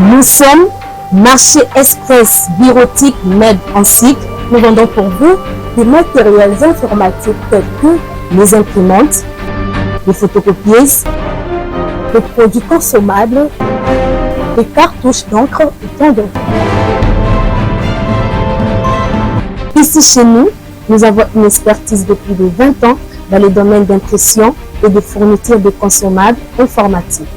Nous sommes Marché Express Bureautique Med en cycle. Nous vendons pour vous des matériels informatiques tels que les imprimantes, les photocopieuses, des produits consommables, des cartouches d'encre et tant d'autres. Ici chez nous, nous avons une expertise de plus de 20 ans dans les domaines d'impression et de fourniture de consommables informatiques.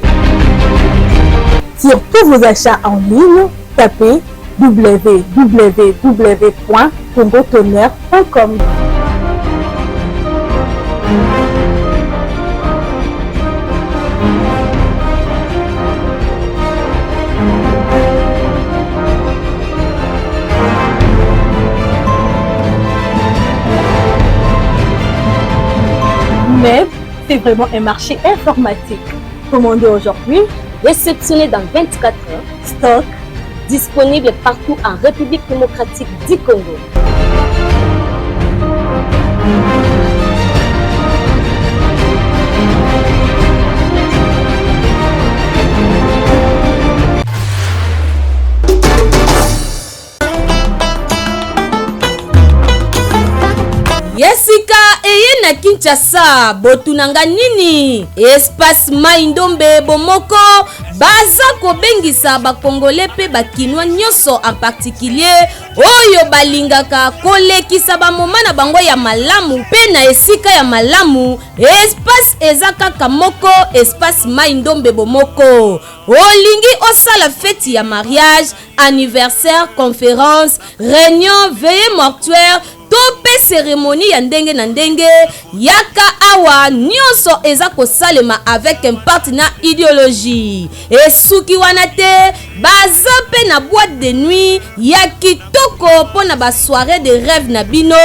Sur tous vos achats en ligne, tapez www.congotonnerre.com. Mais c'est vraiment un marché informatique. Commandez aujourd'hui, réceptionné dans 24 heures, stock disponible partout en République démocratique du Congo. Yesika eye na Kinshasa botunanga nini? Espace Mai Ndombe bomoko baza kobengisa ba Congolais pe ba Kinois nyonso en particulier oyo balingaka kolekisa ba moment na bango ya malamu pe na esika ya malamu. Espace eza kaka moko, espace Mai Ndombe bomoko. Olingi osala feti ya mariage, anniversaire, conference, reunion, veillée mortuaire to mpe ceremonie ya ndenge na ndenge, yaka awa nionso eza kosalema avec impact na ideologie. Esuki wana te, baza mpe na boite de nuit ya kitoko mpo na ba soiree de rêve na bino,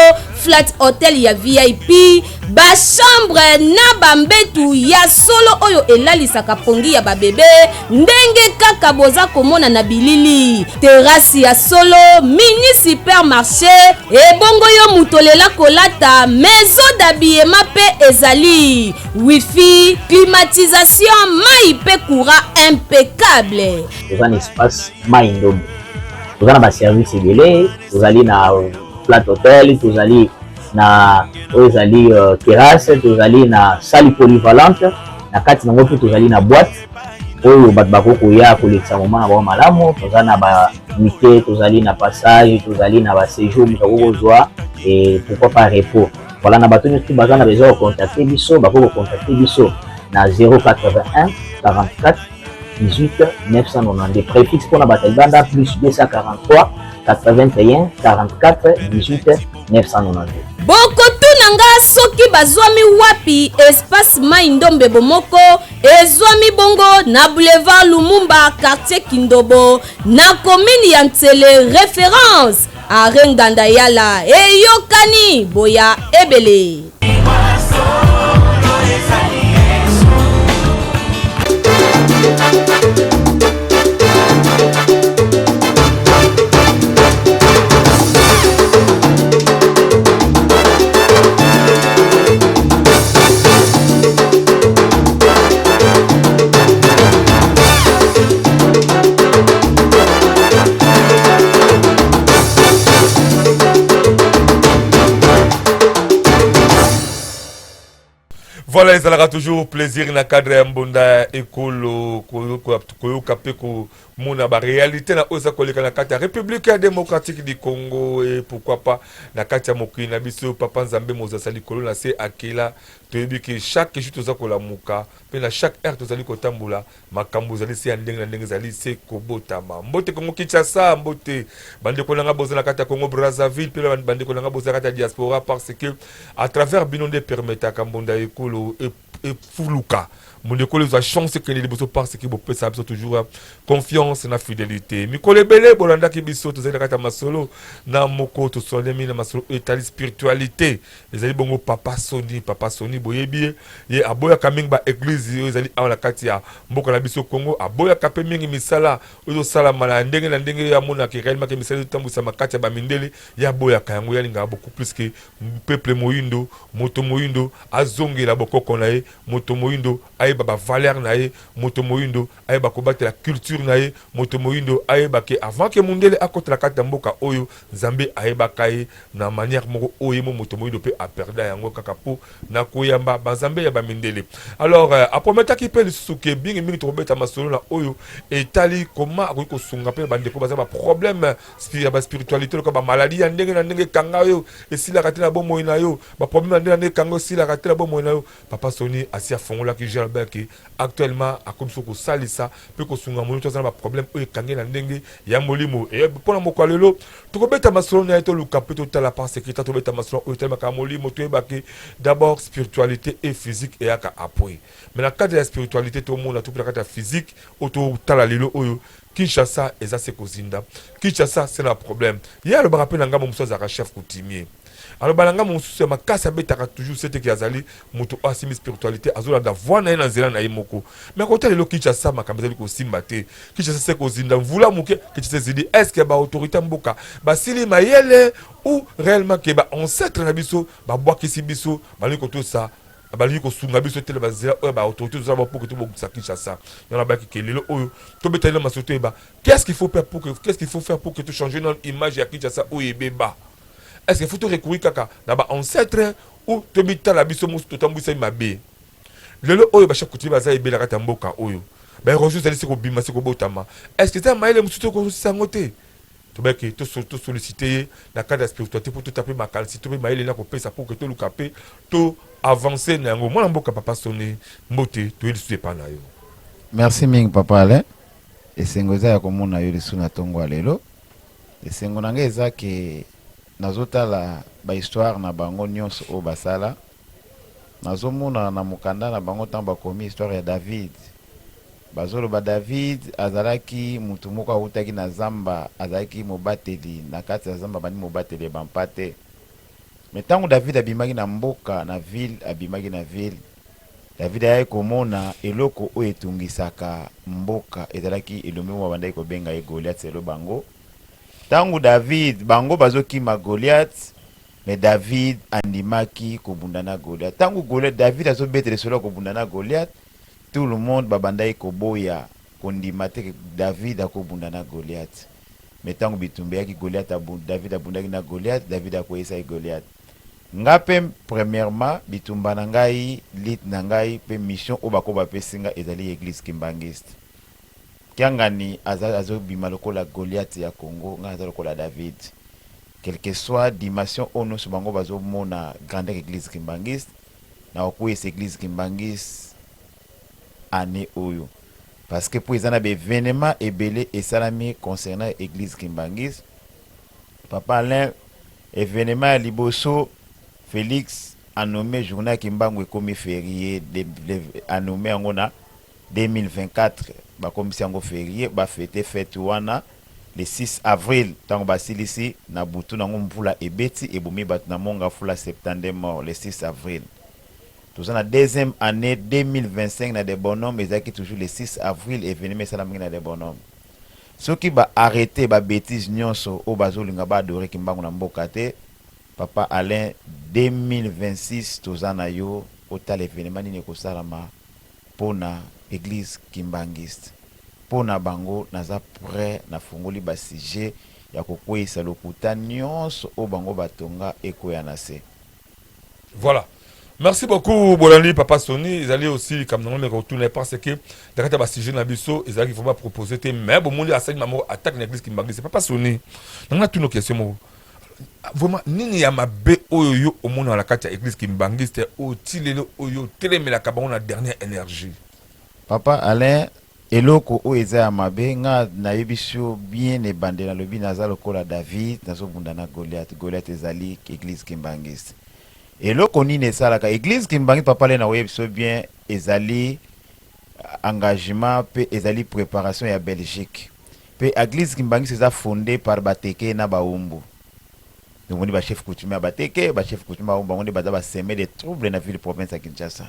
flat hotel ya VIP, ba chambre na ba mbetu ya solo oyo elalisaka pongi ya ba bebe ndenge kaka boza komona na bilili, terrasse ya solo, mini supermarché, ebongo yo moto olela kolata, maison d'habillement pe ezali, wifi, climatisation, mayi pe courant impeccable. Toza na espace mayi ndombe, toza na ba service ebele, tozali na flat hotel, tozali na oyo ezali euh, terrasse, tozali na salle polyvalente, na kati nango mpe tozali na boîte oyo bato bakoki koya kolekisa moma na bango malamu. Toza na ba nuitee, tozali na passage, tozali na ba séjour moto akoki kozwa et pourquoi pas repos. Voilà, na bato nyonso baza na besoin ya kocontacte biso, bakoki kocontacte biso na 081 44 18 992 préfixe mpona bato ya libanda plus 243 81 44 18 992. Bokotuna nga soki bazwami wapi espace mayi ndombe bomoko ezwami bongo na boulevard Lumumba quartier Kindobo na commune ya Nsele reference arret Nganda Yala eyokani boya ebele. Voilà, ezalaka toujours plaisir na cadre ya mbonda ya ekolo koyoka mpe komona ba réalité na oyo eza koleka na kati ya République ya démocratique du Congo et pourquoi pas na kati ya mokili na biso. Papa Nzambe mozasa likolo na se akela, toyebi ke chaque jour toza kolamuka mpe na chaque heure tozali kotambola Makambo ezali se ya ndenge na ndenge ezali se kobotama. Mbote Congo Kinshasa, mbote bandeko na nga boza na kati ya Congo Brazzaville pe bandeko na nga boza na kati ya diaspora parce que à travers bino nde permetaka mbonda ya ekolo efuluka. Mbonda ekolo ezwa chance ekende liboso parce que bopesa biso toujours confiance na fidelite. Mikolo ebele bolandaki biso tozali na kati ya masolo na moko tosolemi na masolo etali spiritualite. Ezali bongo papa Sony, papa Sony boyebi ye, ye aboyaka mingi ba eglise oyo ezali awa na kati ya mboka na biso Congo, aboyaka pe mingi misala oyo ezosalama na ndenge na ndenge ye amonaka réellement ke misala ezotambwisama kati ya ba mindele, ye aboyaka yango, ye alingaka beaucoup plus que peuple moyindo, moto moyindo azongela bokoko na ye. Moto moyindo ayeba ba valeur na ye, moto moyindo ayeba kobatela culture na ye, moto moyindo ayeba ke avant ke mundele akota na kati ya mboka oyo, Nzambe ayebaka ye na manière moko oyo ye mo moto moyindo mpe aperda yango kaka mpo na koyamba banzambe ya bamindele. Alors aprometaki mpe lisusu ke mingi mingi tokobeta masolo na oyo etali koma akoki kosunga mpe bandeko baza ba problème ya ba spiritualité, lokola ba maladie ya ndenge na ndenge ekanga yo, esilaka te na bomoi na yo, ba problème ya ndenge na ndenge ekanga yo, esilaka te na bomoi na yo. Papa Soni asi afongolaki Jean Albert ke actuellement akomi so kosalisa mpe kosunga moto aza na ba problème oyo ekangi na ndenge ya molimo. E mpona mokolo ya lelo tokobeta masolo na ye, toluka mpe totala, parce que ta tobeta masolo oyo etalemaka ya molimo, toyebaki d'abord spiritualité et physique eyaka après. Mais na cadre ya spiritualité, tomona to mpe na kati ya physique oyo totala lelo oyo Kinshasa eza se kozinda, Kinshasa c'est na problème. Ye alobaka mpe na ngambo mosusu, azalaka chef coutumier, aloba na ngambo mosusu ya makasi, abetaka toujours seteke azali moto oyo asimbi spiritualité, azolanda voie na ye na nzela na ye moko. Mais kota lelo Kinshasa, makambo ezali kosimba te. Kinshasa se kozinda, mvula moke Kinshasa ezindi. Est ce que baautorité mboka basili mayele ou réellement ke baancêtre na biso babwakisi biso, balingi kotosa, balingi kosunga biso te na banzela oyo baautorité tozala po ke tobongisa Kinshasa? Yango nabaki ke lelo oyo tobetali na masolo, toyeba qu'est-ce qu'il faut faire pour que tochanger notre image ya Kinshasa oyo ebeba. Est-ce qu'il faut to recourir kaka na baancêtre ou tomitala biso mosu totambwisami mabe? Lelo oyo bachef coutumier baza ebele kati ya mboka oyo, baérosion ezali se kobima, se kobotama. Est ce que eza mayele mosusu tokosisa yango te? Tobaki tosollicite ye na cadre ya spiritualité mpo tota mpe makanisi to mpe mayele na kopesa pour ke toluka mpe to avance na yango. Mwana mboka Papa Soni, mbote, toye lisusu epa na yo. Merci mingi, papa Alain. Esengo eza ya komona yo lisusu na ntongo ya lelo. Esengo na ngai eza ke nazotala bahistoire na bango nyonso oyo basala. Nazomona na mokanda na bango, ntango bakomi histoire ya David, bazoloba David azalaki mutu moko awutaki na zamba, azalaki mobateli na kati ya zamba, bandi mobateli ya bampate. Me ntango David abimaki na mboka, na ville, abimaki na ville, David ayaki komona eloko oyo etungisaka mboka. Ezalaki elombe moko babandaki kobenga ye Goliath. Selo bango, ntango David, bango bazokima Goliath, me David andimaki kobunda na Goliath. Ntango Goliath, David azobetela lisolo ya kobunda na Goliath, tout le monde babandaki koboya kondima te ke David akobunda na Goliath. Me ntango bitumba eyaki, Goliath abu, David abundaki na Goliath, David akweyisaki Goliath. Nga mpe premièrement, bitumba na ngai, lutte na ngai mpe mission oyo bako bapesi nga ezali église kimbangiste. Kiangani aza azobima lokola Goliath ya Congo, ngai aza lokola David. Quelle que soit dimension oyo nyonso bango bazomona grandeur église kimbangiste, na kokweyisa église kimbangiste année oyo, parce que mpo eza na baévénement ebele esalami concernant église kimbangiste, papa Alain. Événement ya liboso, Félix anommé journée ya Kimbangu ekomi férié, anommé yango na 2024, bakomisi yango férié, bafete fête wana le 6 avril. Ntango basilisi, na butu nango mvula ebeti, ebomi bato na Mont Ngafula, 72 morts le 6 avril. Toza na deuxième année, 2025, na Debonhomme, ezalaki toujours le 6 avril, événement esalamaki na Debonhomme. Soki baarrêter babêtises nyonso oyo bazolinga baadorer Kimbangu na mboka te, papa Alain, 2026 toza na yo. Otala événement nini ekosalama mpona église kimbangiste. Mpo na bango, naza prêt, nafungoli basujet ya kokweyisa lokuta nyonso oyo bango batonga, ekoya na se. Voilà. Merci beaucoup, Bolani, Papa Sony. Ils allaient aussi, comme nous l'avons retourné, parce que dans le sujet na biso, ils allaient vraiment proposer, mais bon, monde a mamo attaque l'église qui m'a. C'est Papa Sony. Donc, on a toutes nos questions. Vraiment, nini ya mabe oyo yo omona na kati ya église kimbangiste oyo ti lelo oyo telemelaka bango na dernière énergie? Papa Alain, eloko oyo eza ya mabe, nga nayebi so bien. Ebande nalobi naza lokola David, nazobunda na Goliath. Goliath ezali église kimbangiste. Eloko nini esalaka église kimbangiste, papa Alain, nakoyebi so bien, ezali engagement mpe ezali préparation ya Belgique. Mpe église kimbangiste eza fondé par Bateke na Baumbu. Tomoni bachef coutumier ya Bateke, bachef coutumier Baumbu, bango nde baza basemer de trouble na ville province ya Kinshasa.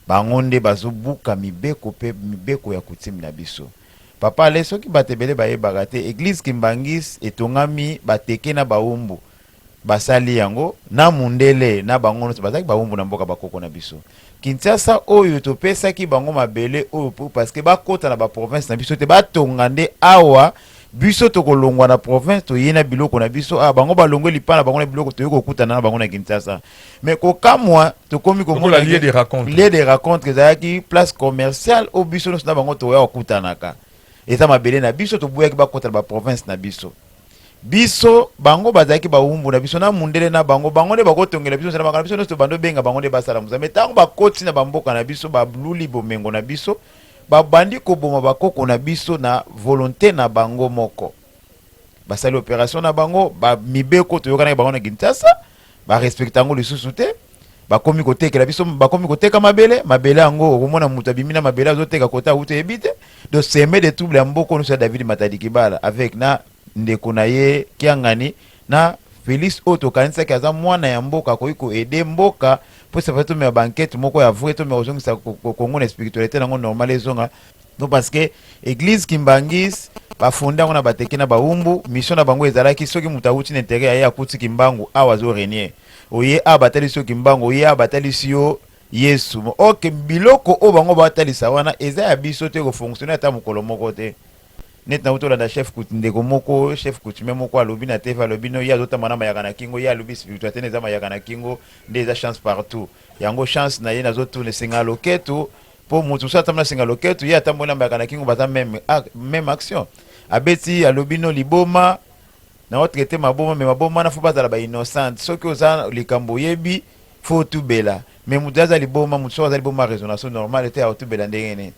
Bango nde bazobuka mibeko mpe mibeko ya coutume na biso. Papa Ale, soki bato ebele bayebaka te, église kimbangiste etongami Bateke na Baumbu. Basali yango na mundele na bango nyonso bazalaki bawumbu na mboka bakoko na biso. Kinshasa oyo topesaki bango mabele oyo po parce que bakota na ba province na biso te, batonga nde awa. Biso tokolongwa na province, toye na biloko na biso awa, bango balongwe lipa na bango na biloko, toye kokutana na bango na Kinshasa. Mais kokamwa, tokomi komona lieu de rencontre. Lieu de rencontre ezalaki place commerciale oyo biso nyonso na bango toya kokutanaka. Eza mabele na biso, toboyaki bakota na ba province na biso. Biso bango bazalaki bawumbu na biso na mundele na bango, bango nde bakotongela biso nzela, makambo na biso nyonso tobanda obenga bango nde basala mosala. Mais ntango bakoti na bamboka na biso, baluli bomengo na biso, babandi koboma bakoko na biso na volonté na bango moko. Basali opération na bango, bamibeko toyokanaki bango na Kinshasa, barespecte yango lisusu te. Bakomi kotekela biso, bakomi koteka mabele. Mabele yango, okomona moto abimi na mabele, azoteka kota awuti, oyebi te. Donc semer de trouble ya mboka nyonso ya David Matadi Kibala avec na ndeko na ye Kiangani na Félix, oyo tokanisaki aza mwana ya mboka, akoki koaider mboka mpo safa tomema bankete moko ya vrai, tomema kozongisa Kongo na spiritualité nango normal ezonga. Donc parce que église Kimbanguiste bafonde yango na bateke na bawumbu, mission na bango ezalaki soki moto awuti na intérêt aye akuti Kimbangu awa azorégner, oye awa batalisi yo Kimbangu, oye awa batalisi yo Yesu. Ok, biloko oyo bango batalisa wana eza ya biso te, kofonctionne ata mokolo moko te. Neti nauti olanda chef, ndeko moko, chef coutumier moko alobi na TV, alobi no ye azotamba na mayaka na kingo. Ye alobi spiritualité eza mayaka na kingo nde eza chance partout. Yango chance na ye nazotuna esenga loketo, mpo moto mosusu atamboli na singa loketo, ye atamboli na mayaka na kingo, baza même action. Abeti, alobi no liboma na otraite maboma, mais maboma wana faut bazala bainnocente. Soki oza likambo oyebi, faut otubela. Mais moto aza liboma, moto soki aza liboma, raisonnation normale te, aotubela ndenge nini?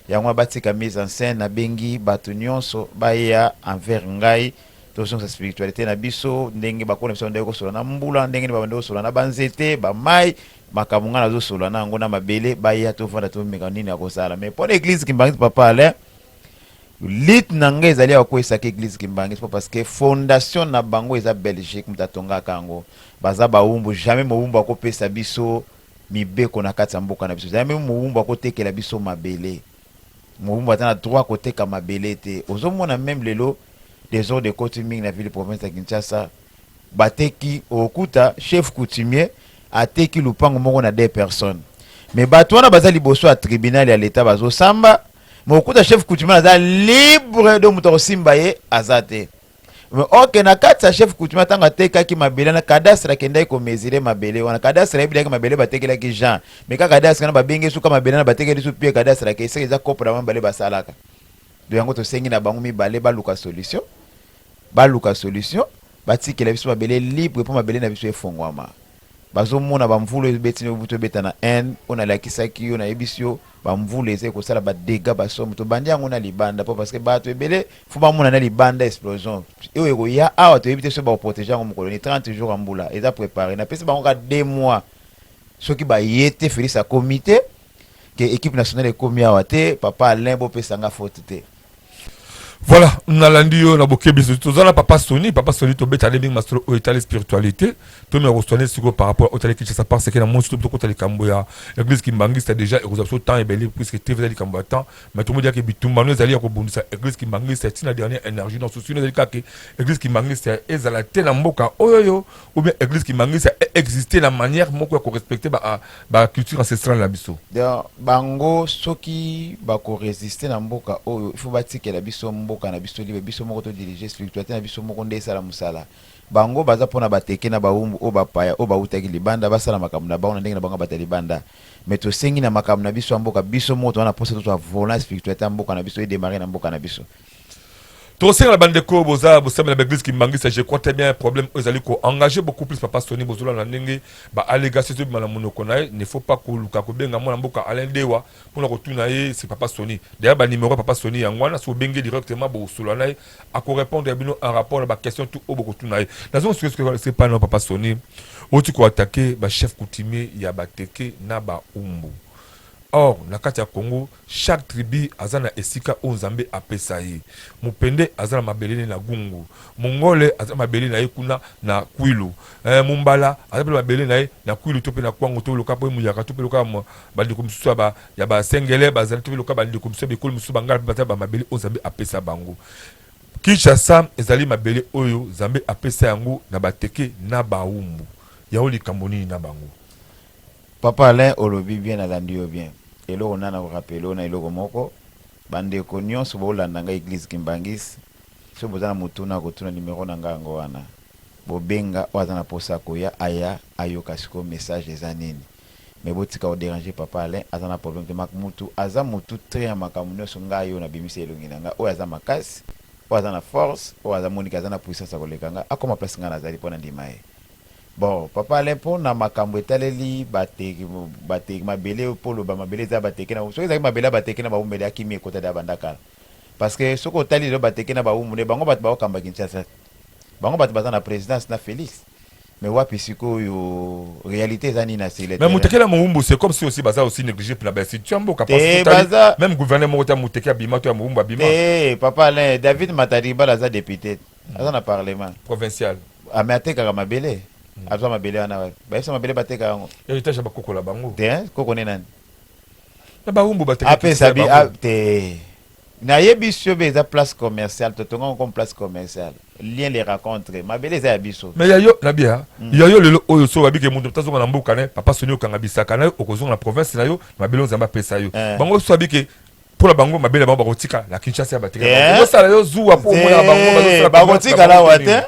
Yango batika mise en scène. Nabengi bato nyonso baya envers ngai, tozongisa spiritualité na biso ndenge bakona biso ndenge kosola na mbula, ndenge nini babandi kosola na banzete, bamai, makambo ngai nazosola na yango na mabele. Baya, tovanda, tomeka nini ya kosala. Mais mpo na église Kimbanguiste, papa Alain, lutte na ngai ezali ya kokwesaka église Kimbanguiste, mpo parce que fondation na bango eza Belgique, moto atongaka yango baza bawumbu. Jamais mowumbu akopesa biso mibeko na kati ya mboka na biso, jamais mowumbu akotekela biso mabele. Mowumbu aza na droit koteka mabele te. Ozomona même lelo désordre ekoti mingi na ville province ya Kinshasa. Bateki, okuta chef coutumier ateki lupango moko na deux personnes, mais bato wana baza liboso ya tribunal ya leta, bazosamba. Mais okuta chef coutumier aza libre, donc moto akosimba ye aza te. Mais ok, na kati ya chef coutumier, ntango atekaki mabele na cadastre, akendaki komesurer mabele wana, cadastre ayebilaki mabele batekelaki Jean, mais kaka cadastre wana babenge suka mabele wana batekeli su Pierre. Cadastre ake eseke eza kope na mibale basalaka. Donc yango tosengi na bango mibale baluka solution, baluka solution, batikela biso mabele libre, mpo mabele na biso efongwama. Bazomona bamvula ebeti butu, ebeta na Inde oyo nalakisaki yo, nayebisi yo, bamvula eza ekosala badégâts basomo. Tobandi yango na libanda, mpo parce que bato ebele faut bamona na libanda explosion oyo ekoya awa. Toyebi te soki bakoprotéger yango mokolo ni 30 jours ya mbula eza préparé. Napesi bango kaka 2 mois. Soki baye te, Félix akomi te, ke équipe nationale ekomi awa te, papa Alain, bopesanga faute te. Voilà, nalandi yo na bokebi. Toza na papa Soni. Papa Soni, tobeta nde mingi masolo oyo etali spiritualité. Tomeka kosoigner sikoyo par rapport otali Kinshasa, parce que na monsi tokota likambo ya église Kimbanguiste déjà, ekozwa biso temps ebele, puisque te eza likambo ya temps. Mais tomoni yake bitumbano ezali ya kobundisa église Kimbanguiste ntina dernière énergie. Donc souci ezali kaka église Kimbanguiste ezala te na mboka oyo oyo, ou bien église Kimbanguiste existe na manière moko ya korespecter baculture ancestrale na biso. Donc bango soki bakoresiste na mboka oyo, il faut batikela biso mboka na biso libre, biso moko todirige spiritualité na biso moko nde esala mosala. Bango baza mpona bateke na bawumbu oyo bapaya oyo bawutaki libanda, basala makambo na bango na ndenge na bango bata libanda. Mais tosengi na makambo na biso ya mboka, biso moko toza na mposa tozwa volant spiritualité ya mboka na biso, edémarrer na mboka na biso. Tosengela bandeko boza bosambela baeglise Kimbanguiste. Je crois très bien, problème oyo ezali koengager beaucoup plus papa Soni. Bozolanda ndenge baallégation ezobima na monoko na ye. Ne faut pas koluka kobenga mwana mboka Alain Dewa mpona kotuna ye. C'est papa Soni. D'ailleurs, banuméro ya papa Soni yango wana. So obenge directement, bokosolola na ye, akorépondre ya bino en rapport na baquestion tout oyo bokotuna ye. Nazongo sikoyo pa na papa Soni. Oti koattaquer bachef coutumier ya bateke na baumbu. Or na kati ya Congo, chaque tribu aza na esika oyo Nzambe apesa ye. Mopende aza na mabele ne na Gungu, Mongole aza na mabele na ye kuna na Kwilu, Mombala aza mpe na mabele na ye na Kwilu to mpe na Kwango to loka mpe Muyaka to mpe loka bandeko mosusu ya basengele bazali to mpe loka bandeko mosusu ya bikolo mosusu, Bangala mpe baza bamabele oyo Nzambe apesa bango. Kinshasa ezali mabele oyo Nzambe apesa yango na bateke na bawumbu. Yango likambo nini na bango? Papa Alain olobi bien nalandi yo bien eloko na nako rappeler yo na eloko moko ba ndeko nionso bolanda nga eglise kimbanguiste soki boza na motuna ya kotuna numero na nga yango wana bobenga oyo aza na posa ya koya aya ayoka sikoyo message eza nini mais botika ko deranger papa Alain aza na problème te mutu aza mutu très ya makambo nionso ngai oyo nabimisi elongi na ngai oyo aza makasi oyo aza na force oyo aza moni ke aza na puissance ya koleka ngai akoma place ngai nazali po nandima ye bon papa Alain po na makambo etaleli bateke bateke mabele po oloba mabele eza ya bateke na soki ezalaki mabele ya bateke na bawumeli akimi ekota deja banda kala parce que soki otali lelo bateke na bawumbu nde bango batu bakokamba Kinshasa Bango batu baza na presidence na Felix mais wapi sikoyo realite eza nini na sur le Mais terrain? Mutekela Muhumbu c'est comme si aussi baza aussi négligé pona ba institution ya mboka parce que Te totali baza même gouverneur moko te ya Muteke abima to ya Muhumbu abima. te papa Alain David Matadibala aza depute aza na parlement Provincial. ah mais atekaka mabele azwa mabele wana wapi bayebisa mabele bateka yango Heritage ya bakoko na bango. te hein koko ne nani Na Bahumbu bateka apesa ya bi bango. a, te Nayebisi yo be eza place commerciale totonga yango comme place commerciale lien les rencontres mabele eza ya biso. Mais ya yo na bia ya yo lelo oyo so babi ke mutu tazonga na mboka ne papa soni okanga bisaka na yo okozonga na province na yo mabele nzambe apesa yo bango so babi ke mpo na bango mabele bango bakotika na Kinshasa ya batika bango osala yo zuwa mpo omona bango bazosala bakotikala awa te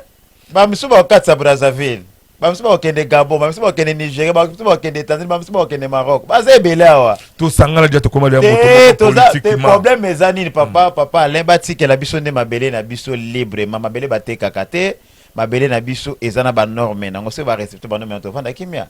ba misusu bakokatisa Brazzaville Ba misusu bakokende Gabon, ba misusu bakokende Nigeria, ba misusu bakokende Tanzanie, ba misusu bakokende Maroc. Baza ebele awa. Tosangana deja tokoma deja moto Te, moko toza te politiquement. problème eza nini papa, papa Alain batikela biso nde mabele na biso librement, mabele batekaka te, mabele na biso eza na ba normes nango soki ba respecter ba normes yango tovanda kimia.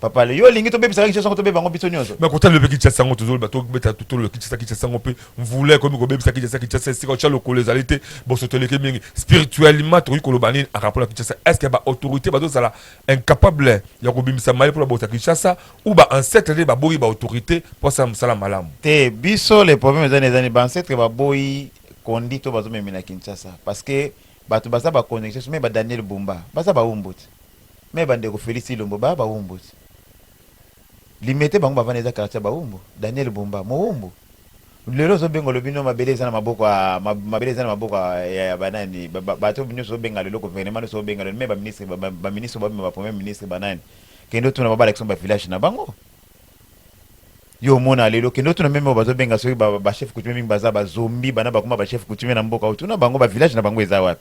Papa Alain, yo olingi tobebisa kaka Kinshasa yango tobeba yango biso nionso? Mais kotala mpe Kinshasa yango tozoloba tobeta totolo Kinshasa Kinshasa yango mpe mvula ekomi kobebisa Kinshasa Kinshasa esika otya lokolo ezali te bosoto eleki mingi spirituellement tokoki koloba nini en rapport na Kinshasa est-ce que ba autorité bazozala incapable ya kobimisa mayele mpona bokota Kinshasa ou ba ancêtre nde baboyi ba autorité mpo asala mosala malamu? Te biso le problème eza eza ni ba ancêtre baboyi conduite oyo bazomemela Kinshasa parce que bato baza ba connexion mais ba Daniel Bumba baza ba umbu te Mais ba ndeko Felix Tshilombo ba bawumbu ti. Limete bango bavanda eza quartier ya bawumbu. Daniel Bumba mowumbu. Lelo ozo benga olobi no mabele eza na maboko ya mabele eza na maboko ya ba nani bato nioso ozo benga lelo gouvernement nioso ozo benga lelo meme ba ministre ba ministre ba ba premier ministre ba nani kende otuna ba balakisa ba village na bango. Yo omona lelo kende otuna meme oyo bazo benga soki ba chef coutumier mingi baza ba zombie bana bakoma ba chef coutumier na mboka otuna bango ba village na bango eza wapi.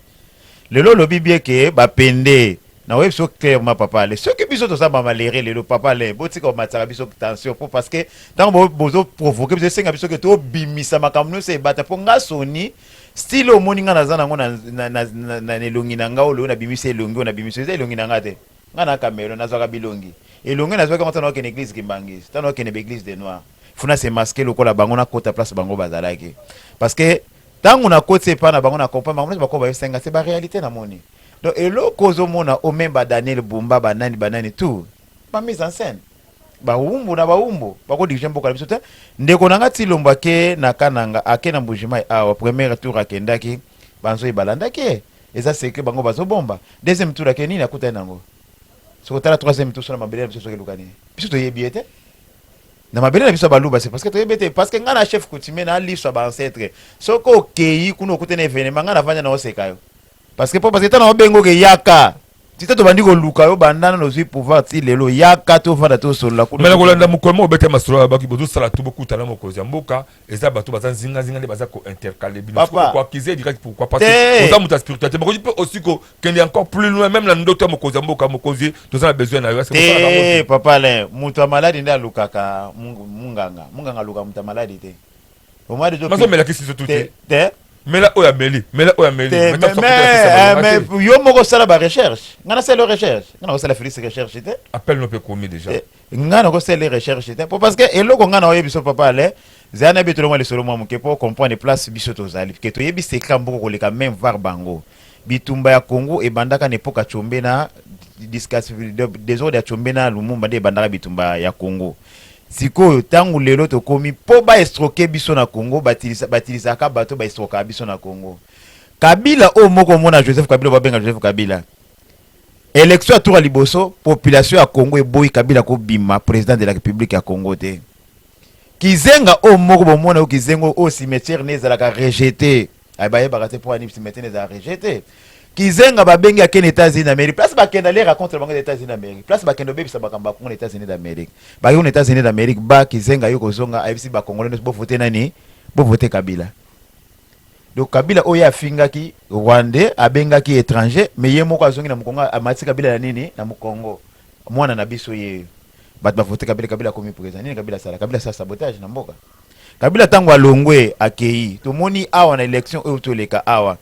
Lelo olobi bien que ba pende na oyebisi yo clairement papa Alain soki biso toza ba malheureux lelo papa Alain botika komatisaka biso tension po parce que tango bozo provoquer biso esenga biso ke tobimisa makambo nionso ebata po nga soni style omoni nga naza nango na, na, na, na, na elongi na nga oyo lelo nabimisi elongi oyo nabimisi eza elongi na nga te nga na Cameroun nazwaka bilongi elongi nazwaki yango tango nakende eglise kimbanguiste tango nakende ba eglise de noir faut na se masquer lokola bango nakota place bango bazalaki parce que Tangu na koti epa na bango na comprendre bango nionso bakoma bayebisa nga se ba realite na moni donc eloko ozo mona o meme ba Daniel Bumba ba nani ba nani tout ba mise en scène ba wumbu na ba wumbu bako diriger mboka na biso te ndeko na nga Tshilombo ake na Kananga ake na Mbujimayi awa première tour akendaki ba nzoyi balandaki ye eza secret bango bazo bomba deuxième tour ake nini akutani nango soki otala troisième tour so na mabele na biso soki eluka nini biso toyebi ye te Na mabele na biso ya baluba c'est parce que toyebi ete parce que nga na chef coutumier na liso ya ba ancêtre soki okeyi kuna okutani na evenement nga navandi na oseka yo parce que po parce que tana obenga oke yaka tita tobandi koluka yo banda nano ozwi pouvoir ti lelo yaka tovanda tosolola kuna Mais na kolanda mokolo moko obeta masolo ya baki bozosala tu bokutana mokonzi ya mboka eza bato baza nzinga nzinga nde baza ko intercaler bino Papa. ko accuser direct pourquoi parce que Te. oza moto ya spiritualité bakoki mpe aussi kokende encore plus loin même na ndoto ya mokonzi ya mboka mokonzi toza na besoin na yo est-ce que bosala bango te te papa Alain moto ya maladi nde alukaka munganga munganga alukaka moto ya maladi te omadi ozo Bazomela kisi surtout te te. te Mela oyo ameli, mela oyo ameli. te Mais mais tango akutana kisi ya mais, malonga eh, te. mais yo moko osala ba recherche nga nasala yo recherche nga nakosala Felix recherche te Appel no mpe ekomi déjà. Te, nga nakosala ye recherche te po parce que eloko nga naoyebi biso papa Alain zala na betelo mwa lisolo mwa moke po comprendre place biso tozali ke toyebi secret ya mboka koleka meme var bango bitumba ya Congo ebandaka na epoque ya Tshombe na desordre ya Tshombe na Lumumba nde ebandaka bitumba ya Congo sikoyo tango lelo tokomi po ba escroquer biso na Congo batilisaka bato ba escroquaka biso na Congo Kabila oyo moko omona Joseph Kabila babenga Joseph Kabila Election ya tour ya liboso population ya Congo eboyi Kabila ko bima president de la republique ya Congo te. Kizenga oyo moko bomona yo kizengo oyo cimetière ne ezalaka rejete. Ay bayebaka te mpo ani cimetière eza rejeté. Kizenga babengi akende États-Unis d'Amérique. Place bakenda le rencontre bango États-Unis d'Amérique. Place bakende obebisa makambo ya Congo na États-Unis d'Amérique. Bayo na États-Unis d'Amérique ba Kizenga yo kozonga ayebisi ba Congolais nyonso bovote nani? Bovote Kabila. Donc Kabila oyo afingaki Rwandais, abengaki étranger, mais ye moko azongi na mokongo amatisi Kabila na nini? Na mokongo. Mwana na biso ye. Bato bavote Kabila, Kabila akomi président. Nini Kabila asala? Kabila asala sabotage na mboka. Kabila ntango alongwe akei, tomoni awa na élection oyo toleka awa.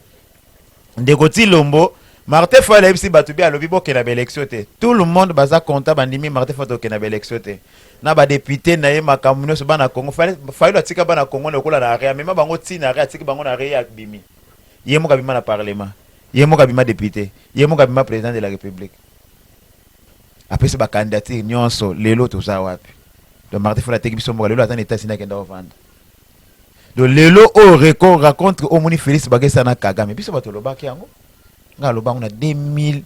Ndeko Tilombo, Martin Fayulu ayebisi bato bi alobi bokenda ba élection te. Tout le monde baza content bandimi Martin Fayulu tokenda ba élection te. Na ba député na ye makambo nyonso bana Congo. Fayulu atika bana Congo na lokola na arrêt, amema bango ntina arrêt, atiki bango na arrêt abimi. Ye moko abima na parlement. Ye moko abima député. Ye moko abima président de la République. Apesi ba candidature nyonso lelo toza wapi? Donc Martin Fayulu ateki biso mboka lelo aza na États-Unis akenda kovanda. Donc lelo oyo record rencontre omoni Félix bakesa na Kagame biso bato olobaki yango. Nga aloba yango na 2000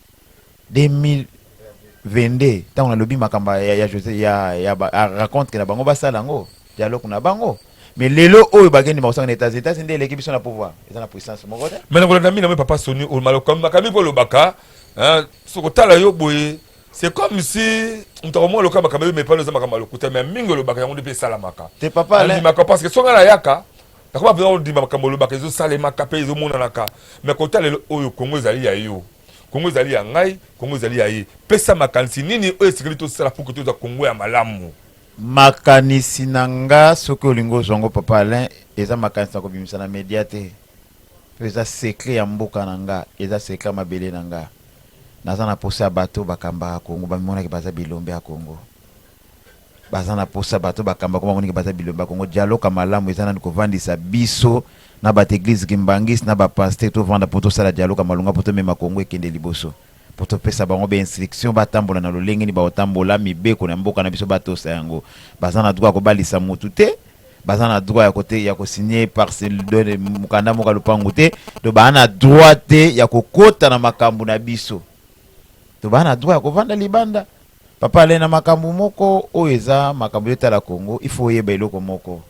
2022 ntango nalobi makambo ya José ya ba rencontre na bango basala yango dialogue na bango. Mais lelo oyo bakende bakosanga na États-Unis, États-Unis nde eleki biso na pouvoir, eza na puissance moko te. Mais nakolanda mingi na papa Soni makambo mpo olobaka soki otala yo boye, c'est comme si moto akomona loka makambo oyo mepano eza makambo ya lokuta, mais mingi olobaka yango nde mpe esalamaka. Te papa Alain. Andimaka parce que soki nga nayaka nakoma mpenza kondima makambo olobaka ezosalemaka mpe ezomonanaka. Mais kotala lelo oyo, Kongo ezali ya yo, Kongo ezali ya ngai, Kongo ezali ya ye. Pesa makanisi nini oyo esikali tosala pour que tozwa Kongo ya malamu? Makanisi na nga, soki olingi ozwa yango papa Alain, eza makanisi na kobimisa na media te mpo eza secret ya mboka na nga, eza secret ya mabele na nga. Naza na posa ya bato bakambaka Kongo bamimonaki baza bilombe ya Kongo. Baza na posa bato bakambaka bamoniki baza bilombe ya Kongo. Dialogue malamu eza nani kovandisa biso na bato église Kimbanguiste na bapasteur, tovanda mpo tosala dialogue malonga mpo tomema Kongo ekende liboso, mpo topesa bango bainstruction batambola na lolenge nini bakotambola, mibeko na mboka na biso batosa yango. Baza na droit ya kobalisa motu te, baza na droit ya kote ya kosigner parcelle mokanda moko ya lopango te, to baa na droit te ya kokota na makambo na biso, to baa na droit ya kovanda libanda. Papa ale na makambo moko oyo eza makambo etala Congo, il faut oyeba eloko moko.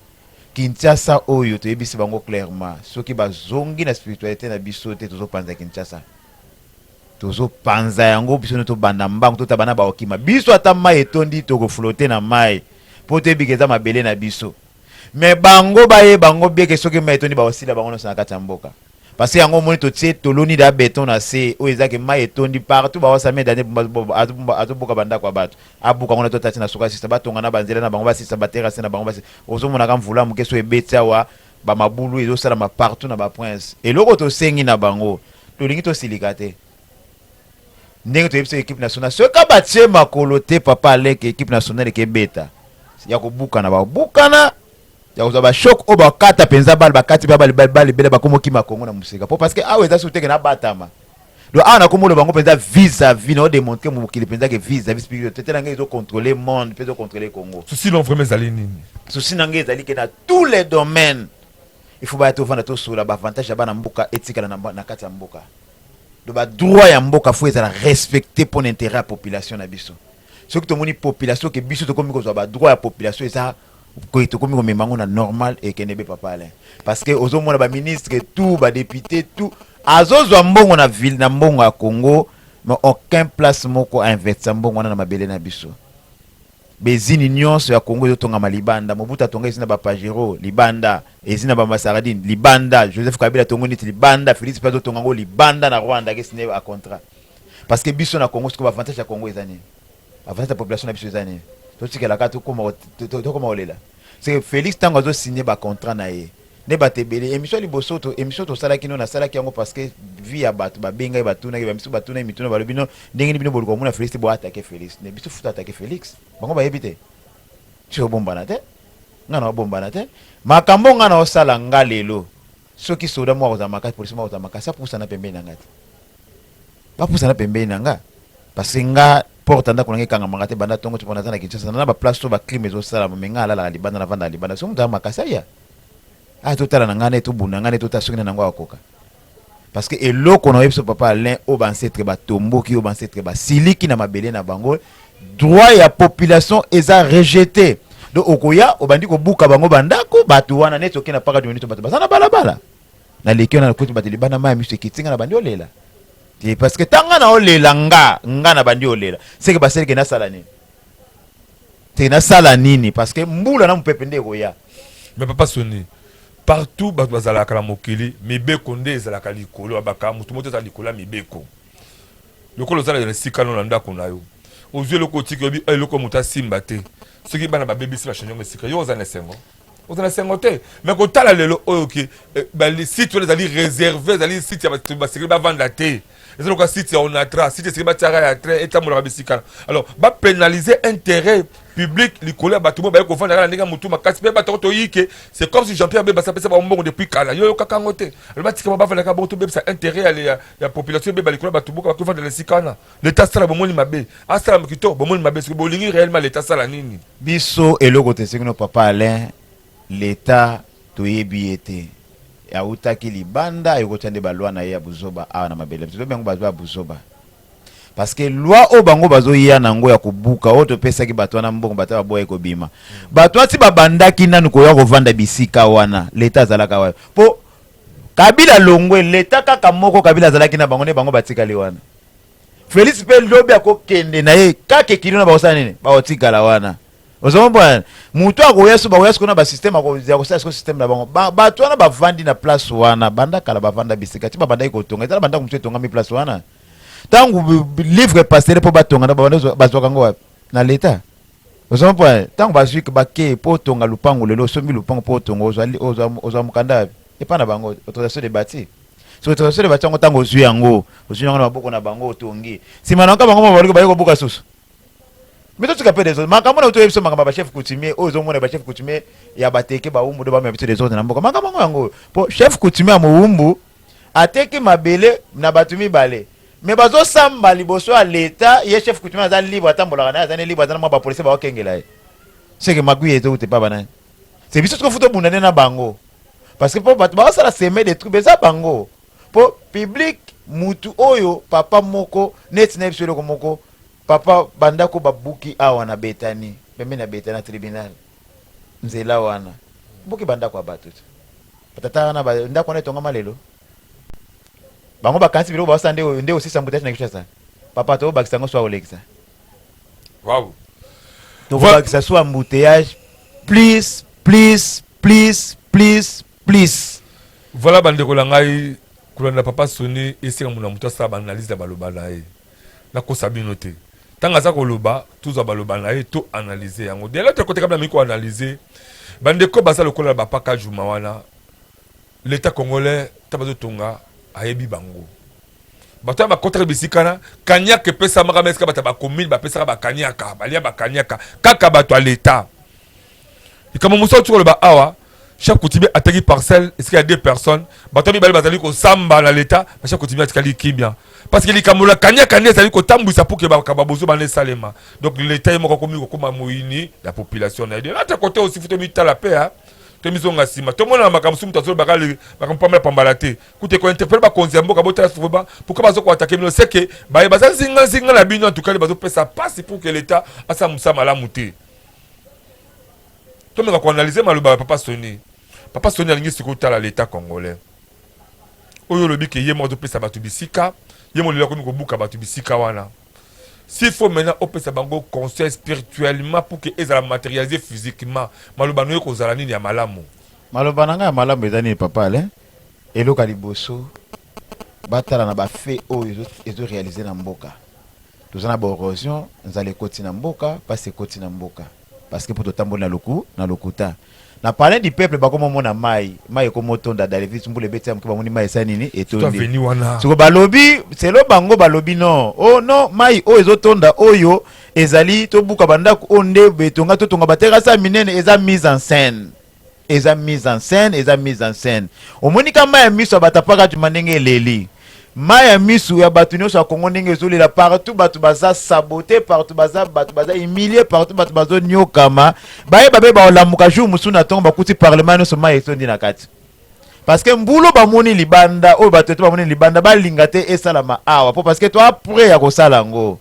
Kinshasa oyo toyebisi bango clairement, soki bazongi na spiritualité na biso te, tozopanza Kinshasa, tozopanza yango biso nde tobanda mbangu totaba na baokima biso. Ata mai etondi, tokoflotter na mai mpo toyebika eza mabele na biso. Mais bango bayeba yango bieke, soki mai etondi, baosila bango nyonso na kati ya mboka. Parce que yango omoni totie toloni da béton na se oyo ezaki mai etondi partout baosame dane azobuka bandako ya bato, abuka ngo na totati na suka sisa batonga na banzela na bango, basisa baterrasse na bango. Basi ozomonaka mvula moke so ebeti awa, bamabulu ezosalama partout na baprince. Eloko tosengi na bango, tolingi tosilika te ndenge toyebi biso équipe nationale soki batie makolo te papa aleke équipe nationale ekebeta ya kobukana, babukana ya kozwa bachoc oyo bakata mpenza bale bakati mpe bale ebele bakoma okima Kongo na mosika po parce que awa eza susu teke nabatama. Donc awa nakoma oloba yango mpenza vis-à-vis, na odémontrer mokili mpenza ke vis-à-vis spiritualité na ngai ezocontrôler monde mpe ezocontrôler Congo. Souci non vraiment ezali nini? Souci na ngai ezali ke na tous les domaines il faut baya tovanda tosola baavantage ya bana mboka etikala na kati ya mboka. Donc badroit ya mboka faut ezala respecté mpo na intérêt ya population na biso. Soki tomoni population ke biso tokomi kozwa badroit ya population eza koyi, tokomi komema yango na normal ekende be papa Alain. Parce que ozomona baministre tout, badéputé tout azozwa mbongo na ville na mbongo ya Congo, mais aucun place moko ainvestisa mbongo wana na mabele na biso. Bezini nyonso ya Congo ezotongama libanda. Mobutu atonga ezi na bapajero libanda, ezi na bamasaradine libanda. Joseph Kabila atongo neti libanda, Félix mpe azotonga yango libanda na Rwanda, akesigner a contrat. Parce que biso na Congo sikoyo baavantage ya Congo eza nini? Avantage ya population na biso eza nini? Totikelaka tokoma kolela. C'est que Félix ntango azosigner bacontrat na ye nde bato ebele émission liboso to émission tosalaki no nasalaki yango parce que vie ya bato babengai batunaki bamisu batunaki mituna balobi no ndenge nini bino boluka komona Félix te boattaquer Félix ne biso futa attaquer Félix. Bango bayebi te ti obombana te, nga na obombana te. Makambo nga na osala nga lelo, soki soda moko akozala makasi, polisi moko akozala makasi, apusana pembeni na nga te, bapusana pembeni na nga. Parce que nga porte ndako na nga ekangamaka te banda ntongo ti mpo naza na Kinshasa na baplace to bacrime ezosalama. Mais nga alalaka libanda, navandaka libanda. Soki moto aza makasi aya aya totala na ngai nde tobunda ngai nde totala soki na nango akoka. Parce que eloko na oyebi so papa Alain, oyo baancêtre batomboki, oyo baancêtre basiliki na mabele na bango, droit ya population eza rejeté. Donc okoya obandi kobuka bango bandako bato wana neti okende na paka diminuto bato baza na balabala. Naleki wana, nakuti bato libanda, mai ya miso ekiti nga, na bandi olela te, parce que ntango na olela nga, nga na bandi olela, seke baseleke nasala nini te, nasala nini? Parce que mbula na mopepe nde ekoya. Mais papa Soni, partout bato bazalaka na mokili, mibeko nde ezalaka likolo. Abaka motu moto ezala likolo ya mibeko. Lokola oza na esika no na ndako na yo, ozwi eloko, otiki, oyebi eloko moto asimba te. Soki bana babebisi, bachange yango esika, yo oza na esengo? Oza na esengo te. Mais kotala lelo oyo ke site wana ezali réservé, ezali site ya bato basekeli bavanda te, eza lokola site ya Onatra, site esengeli batiaka ya train etambolaka bisika. Alors bapénaliser intérêt public likolo ya bato mo baye kovanda kaka na ndenge ya motu makasi. Mpe bato toyi ke c'est comme si Jean Pierre Bemba apesa bango mbongo depuis kala. Yo yokaka yango te. Alors batikama bavandaka bongo, tobebisa intérêt ya population ebeba likolo ya bato boka bakovandela esika wana. Leta asala, bomoni mabe, asala kitoko, bomoni mabe. Soki bolingi réellement leta asala nini? Biso eloko tosengi no, papa Alain, leta toyebi ye te, autaki libanda, ayokotia nde baloi na ye ya buzoba awa na mabele. Biso toyebi yango, bazwa ya buzoba, parce que loi oyo bango bazoya nango ya kobuka oyo topesaki bato wana mbongo, bato baboya kobima. Bato wana ti babandaki nanu koya kovanda bisika wana, leta azalaka wapi? Mpo Kabila longwe, leta kaka moko Kabila azalaki na bango nde bango batikali wana. Félix mpe lobi akokende na ye kaka ekili wana, bakosala nini? Bakotikala wana. Ozomona moto akoya so, bakoya sikoyo na basystème ya kosala sikoyo système na bango. Bato wana bavandi na place wana banda kala, bavanda bisika ti babandaki kotonga. Ezala bandako mosusu etongami place wana. Ntango livre pastere mpo batonga, bazwaka yango wapi? Na leta. Ozomona ntango bazwi bake mpo otonga lupango, lelo osombi lupango mpo otonga, ozwa mokanda wapi? Epa na bango, autorisation de bâtir. So autorisation de bâtir yango, ntango ozwi yango, ozwi yango na maboko na bango, otongi, nsima na yango bango baluki baye kobuka susu. Mais totika mpe des makambo na toyebi biso, makambo ya bachef coutumier oyo ozomona, bachef coutumier ya bateke bawumbu nde bamema biso desordre na mboka. Makambo yango yango oyo, mpo chef coutumier ya mowumbu ateki mabele na bato mibale, mais bazosamba liboso ya leta. Ye chef coutumier aza libre, atambolaka na ye, aza ne libre, aza na mwa bapolisier bakokengela ye. Seke magui ezouta epa banani? C'est biso sikoyo, faut tobunda nde na bango, parce que mpo bato bazosala semer de trouble eza bango. Mpo public mutu oyo papa moko neti na biso eloko moko, papa, bandako babuki awa na Betani, pembeni ya Betani na tribunal, nzela wana, buki bandako ya bato te. Batata wana, ndako wana etongama lelo, bango bakanisi biloko basala nde nde osisa embouteillage na Kinshasa. Papa, tobakisa yango so akolekisa. Tokobakisa so embouteillage plus, plus, plus, plus, plus. Voilà, bandeko na ngai, kolanda papa Soni esenga mona moto asala baanalyse ya baloba na ye. Nakosa bino te, ntango aza koloba, tozwa baloba na ye, to analyse yango. De l'autre côté, kabila mingi koanalyse bandeko baza lokola bapaka juma wana. L'état congolais ta bazotonga, ayebi bango. Bato wana bakɔtaka bisika na kaniaka epesamaka, ma esika bato ya bacommune bapesaka bakaniaka, balia bakaniaka kaka bato ya leta. Likambo mosusu auti koloba awa, chef coutumier ateki parcelle esika ya deux personnes, bato mibale bazali kosamba na leta. Bachef coutumier atikali kimia, parce que likambo na kaniaka nde ezali kotambwisa pour ke makambo bozo bana esalema. Donc leta ye moko akomi kokóma moyini ya population na ye. De l'autre côté aussi, faut tomitala mpe tomizonga nsima, tomonana makambo mosusu. Moto azolobaka makambo pambala pambala te, kuta kointerpeller bakonzi ya mboka. Botala soba pourquoi bazokoattaquer bino, c'est que baye baza nzinganzinga na bino. En tout cas bazopesa pasi pour que l'état asala mosala malamu te. Tomeka koanalyser maloba ya papa Soni. Papa Soni alingi sikoyo otala l'état congolais oyo olobi ke ye moko azopesa bato bisika, ye moko lelo akomi kobuka bato bisika wana. S'il faut maintenant opesa bango conseil spirituellement pour que ezala matérialisé physiquement, maloba no ekozala nini ya malamu? Maloba na ngai ya malamu eza nini, papa Alain? Eloko ya liboso, batala na bafe oyo ezoréaliser na mboka. Toza na baérosion, nzala ekoti na mboka, mpasi ekoti na mboka, parce que mpo totamboli na loku na lokuta. Na palais du peuple bakomomona mai, mai ekomotonda dalevit. Mbula ebeti ya moke, bamoni mai esali nini? Etondi. Siko balobi, selo bango balobi non, oh non, mai oyo ezotonda oyo ezali tobuka bandako oyo nde betonga, totonga baterase ya minene. Eza mise en scène, eza mise en scène, eza mise en scène. Omoni ka mai ya miso ya bato apaka tuma ndenge eleli, mai ya miso ya bato nyonso ya Kongo ndenge ezolela partout. Bato baza saboté partout, baza bato baza humilie partout, bato bazoniokama. Bayeba be baolamuka jour mosusu na ntongo, bakuti parlement nyonso mai etondi na kati, parce que mbulu bamoni libanda oyo, bato ete bamoni libanda, balinga te esalama awa, po parce que to après ya kosala yango,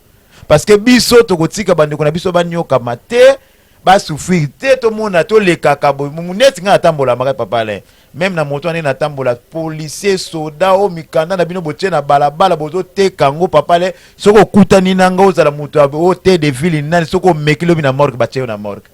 parce que biso tokotika bandeko na biso baniokama te. Basouffrir te, tomona tolekaka boye neti ngai natambolamaka, papa Alain, même na moto wana natambola, policier, soda, o mikanda na bino botie na balabala, bozoteka yango. Papa Alain, soki okutani na nga, ozala moto o te de ville nani, soki omeki lobi na morgue, batie yo na morgue,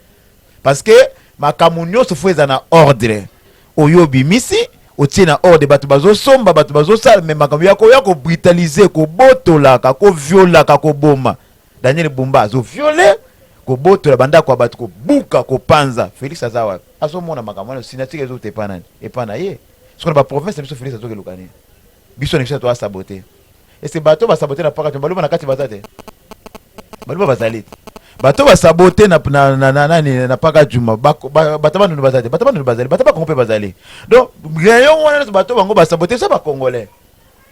parce que makambo nyonso fo eza na ordre. Oyo obimisi, otie na ordre, bato bazosomba, bato bazosala. Me makambo ya koya kobrutaliser, kobotolaka, koviolaka, koboma, Daniel Bumba azoviole, kobotola bandako ya bato, kobuka, kopanza. Félix aza wapi? Azomona makambo wana. Signature ezota epa nani? Epa na ye. Soki na baprovince na biso, Félix azokeluka nini? Biso na biso toasabote. Ese bato basabote na paka, baluba na kati baza te, baluba bazali te. Bato basabote na nani, na paka juma, bato bandundu baza te, bato bandundu bazali, bato bakongo mpe bazali. Donc rayon wana nyonso, bato bango basabote eza bacongolais,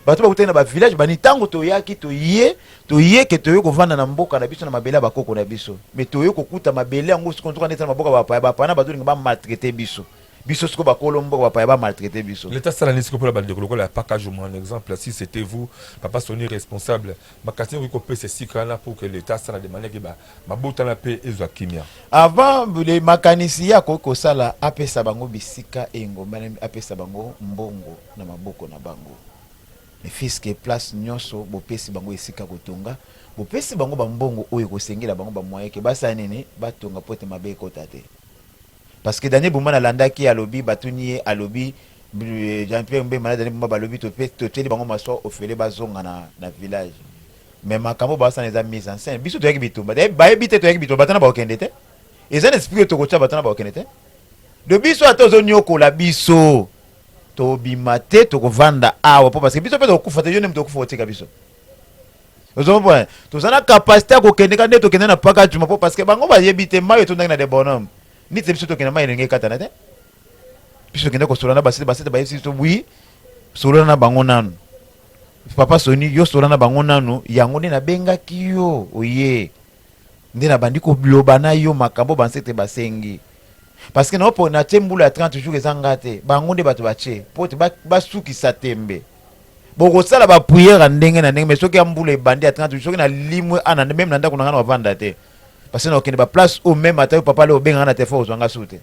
bato bakutaki na bavillage bani. Ntango toyaki, toye, toye ke toye kovanda na mboka na biso, na mabele ya bakoko na biso, me toye kokuta mabele yango sikoyo nzoka neti na maboko ya bapaya. Bapaya na bazolinga bamaltraite biso. Biso sikoyo bakolo mboka, bapaya bamaltraite biso. L'état sala nini sikoyo mpona bandeko lokola ya Pakajuma? Un exemple, si c'était vous, papa Soni, responsable makasi okoki kopesa esika wana pour que l'état asala de manière ke mabotana mpe ezwa kimia. Avant le makanisi ye akoki kosala, apesa bango bisika engomba, apesa bango mbongo na maboko na bango, mais puisque place nyonso bopesi bango esika kotonga, bopesi bango bambongo oyo ekosengela bango, bamoyen ke basala nini, batonga po ete mabe ekota te. Parce que Daniel Bumba, nalandaki, alobi, batuni ye, alobi Jean Pierre Mbemba na Daniel Bumba balobi totieli bango maswa ofele, bazonga na village. Mais makambo basala eza mise en scène. Biso toyaki bitumba, bayebi te toyaki bitumba. Bato na bakokende te, eza na esprit oyo tokotia bato na bakokende te. De biso ata ozoniokola biso, tobima te, tokovanda awa mpo parce que biso mpe tokokufa te. Yo nde moto okufa, kotika biso. Ozomona, toza na capacité ya kokende ka nde tokende na paka juma, mpo parce que bango bayebi te mai etondaki na de bonhomme niti. Biso tokende, mai elenge ekatana te. Biso tokende kosola na basete, basete bayebisi biso: "Wi, solola na bango nanu. Papa Soni, yo sola na bango nanu." Yango nde nabengaki yo, oye nde nabandi koloba na yo makambo bansete basengi, parce que naopo natie mbula ya 30 jours, eza nga te, bango nde bato batie po te basukisa tembe. Bokosala baprière ya ndenge na ndenge, mais soki ya mbula ebandi ya 30 jours, soki nalimwe ana, même na ndako na nga na bavanda te, parce que nakokende baplace oyo même ata yo papa le obenganga na telefone, ozwanga su te.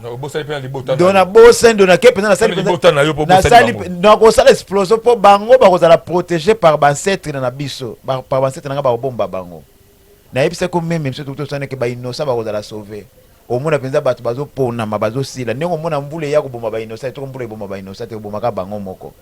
Obosani mpe na libota. Do nabosani, do nake mpenza, nasali libota na yo mpo nasali, nakosala explosion mpo bango bakozala protégé par baancêtre na biso, par baancêtre na nga, bakobomba bango. Nayebisaki meme biso tosaneke, bainnocent bakozala sauvé. Omona mpenza bato bazoponama, bazosila ndenge omona mbula eya koboma bainnocent. Toko mbula eboma bainnocent te, ebomaka bango moko.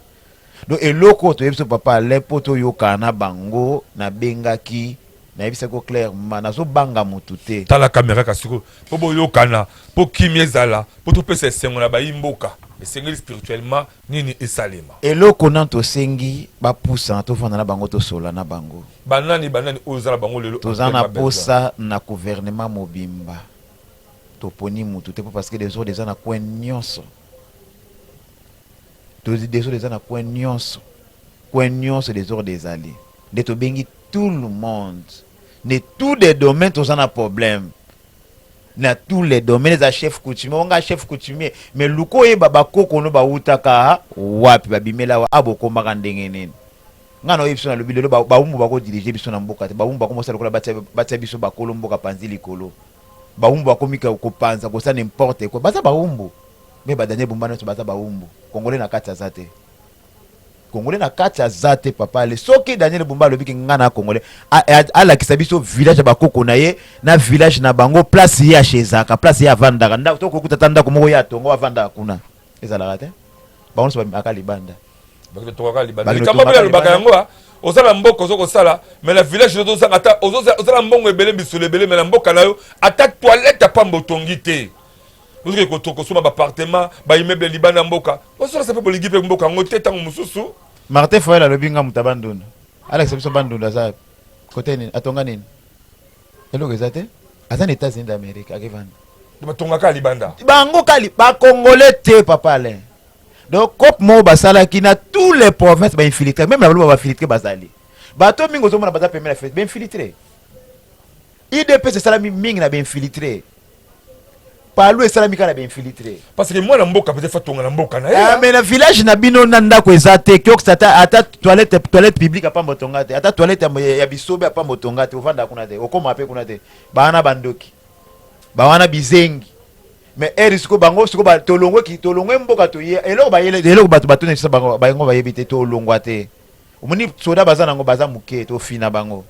Donc eloko oyo toyebi biso, papa Alain, mpo toyokana na bango, nabengaki, nayebisaki clairement, nazobanga motu te. Tala caméra ka sikoyo, mpo boyokana, mpo kimia ezala, mpo topesa esengo na bayi mboka, esengeli spirituellement nini esalema? Eloko nanu tosengi, bapusana, tovanda na bango, tosola na bango. Banani, banani oyo oza na bango lelo? Toza na posa na gouvernement mobimba, toponi mutu te, mpo parce que désordre eza na coin nyonso, désordre eza na coin nyonso, coin nyonso désordre ezali. Nde tobengi tout le monde de tous les domaines. Toza na problème na tous les domaines. Eza chef coutumier, onga chef coutumier, mais luka oyeba bakoko no bawutaka wapi, babimela wa, abokomaka ndenge nini. Nga na oyebi biso, nalobi lelo bawumbu bakodirige biso na mboka te. Bawumbu bakomosala lokola batia biso bakolo mboka panzi likolo. Bawumbu bakomi kopanza, kosala n'importe quoi. Baza bawumbu, me badaniel Bumba nyonso baza bawumbu. Congolais na kati aza te, congolais na kati aza te. Papa ale, soki Daniel Bumba alobi ke nga na congolais, alakisa biso village ya bakoko na ye, na village na bango, place ye achezaka, place ye avandaka, ndako tokokuta ata ndako moko ye atongo, avandaka kuna, ezalaka te. Bango nyonso babimaka libanda. Tokaka libanda. Likambo mpe alobaka yango, oza na mboka, oza kosala, mais na village ozozanga ata, oza na mbongo ebele, misolo ebele, mais na mboka na yo ata toilette apamba otongi te. Ozoki kosomba baappartement, baimmeuble libanda mboka, ozolasa mpe bolingi mpe mboka yango te ntango mosusu. Martin Fayulu alobi nga moto ya Bandundu, alakisa biso Bandundu aza kote nini, atonga nini? Eloko eza te. Aza na États-Unis d'Amérique, akevanda. Batongaka libanda. Bango kali bacongolais te, papa Alain. Donc cope moko basalaki na tous les provinces, bainfiltré, même na baloba bainfiltré bazali. Bato mingi ozomona baza pembeni na bainfiltré. UDPS esalami mingi na bainfiltré, palu esalami kaka na bainfiltré. Parce que mwana mboka peut-être atonga na mboka na ye. Ah, mais na village na bino na ndako eza te, kiox ata toilette publique apamba otonga te, ata toilette ya bisobe apamba otonga te, ovanda kuna te, okóma mpe kuna te, baa na bandoki. Bawana bizengi. Mais ere sikoyo bango sikoyo ba tolongwe ki tolongwe mboka toye eloko bayele eloko bato batuna biso bango bango bayebi te tolongwa te. Omoni soda baza nango baza moke tofina bango.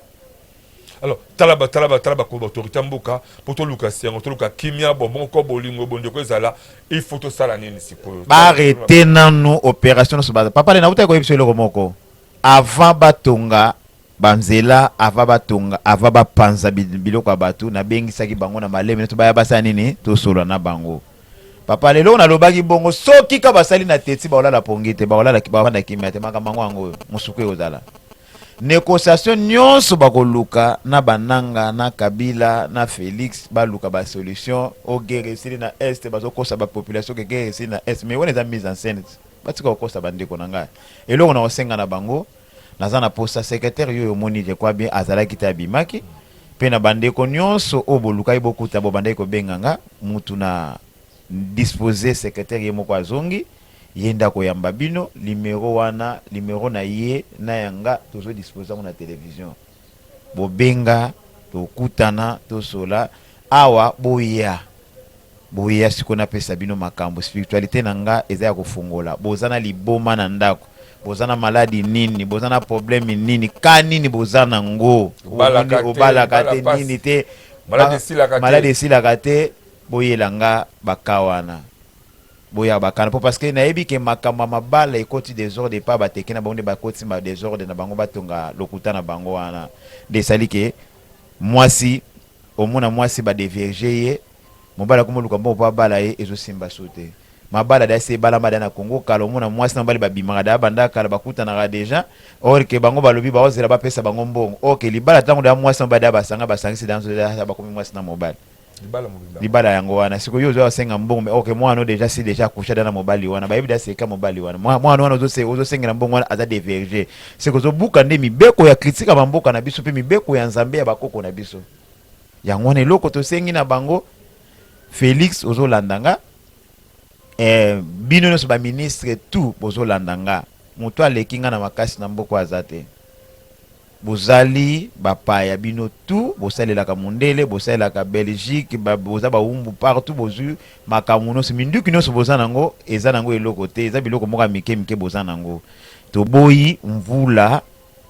Alors tala ba tala ba tala ba autorité mboka po toluka sengo toluka kimia bomoko bolingo bondeko ezala il faut tosala nini sikoyo? Ba arrêter nanu opération nyonso baza. Papa le nautaki koyebisa eloko moko avant batonga ba nzela avant batonga avant bapanza biloko ya bato nabengisaki bango na malemi nyonso baya basala nini tosolola na bango. Papa lelo nalobaki bongo soki ka basali na teti bakolala pongi te bakolala bafanda kimia te makambo yango yango oyo mosuku ekozala. Negociation nionso bakoluka na ba Nanga na Kabila na Felix baluka ba solution oh guerre esili na est bazokosa ba population que guerre esili na est mais wana eza mise en scène batika kokosa ba ndeko na ngai eloko na kosenga na bango naza na posa secretaire yoyo omoni je crois bien azalaki te abimaki pe na ba ndeko nionso oyo bolukaki bokuta bobandaki kobenga nga mutu na dispose secretaire ye moko azongi Ye nde akoyamba bino, numero wana, numero na ye na ya nga tozo disposer yango na television. Bobenga, tokutana, tosola. Awa boya, boya sikoyo napesa bino makambo. Spiritualite na nga eza ya kofongola. Boza na liboma na ndako, boza na maladi nini, boza na problème nini, cas nini boza na ngo, obalaka te, nini te, maladi esilaka te, boyela nga ba cas wana. Boya bakana po parce que nayebi ke makambo ya mabala ekoti desordre epa ba teke na bango nde bakotisi ba desordre na bango batonga lokuta na bango wana nde esali ke mwasi omona mwasi ba devierge ye mobali akomi oluka mbongo po abala ye ezo simba su te mabala deja esi ebalama deja na Congo kala omona mwasi na mobali babimaka deja banda kala bakutanaka deja or ke bango balobi baozela bapesa bango mbongo or ke libala tango deja mwasi na mobali deja basanga basangisi deja nzoto deja bakomi mwasi na mobali. Libala yango wana sikoyo yo ozo senga mbongo mais ok mwana no dejà si dejà accoucha dejà na mobali wana bayebi dejà seka mobali wana mwana wana ozo ozo sengela mbongo wana aza devierge seko ozo buka nde mibeko ya critique ya ba mboka na biso pe mibeko ya Nzambe ya ba koko na biso yango wana eloko tosengi na bango Felix ozo landa nga eh, bino nyonso ba ministre tout bozo landa nga moto aleki nga na makasi na mboko aza te. Bozali ba paya bino tout bosalelaka mundele bosalelaka Belgique ba boza ba wumbu partout bozui makambo nionso minduki nionso boza nango eza nango eloko te eza biloko moko ya mike mike boza nango toboyi mvula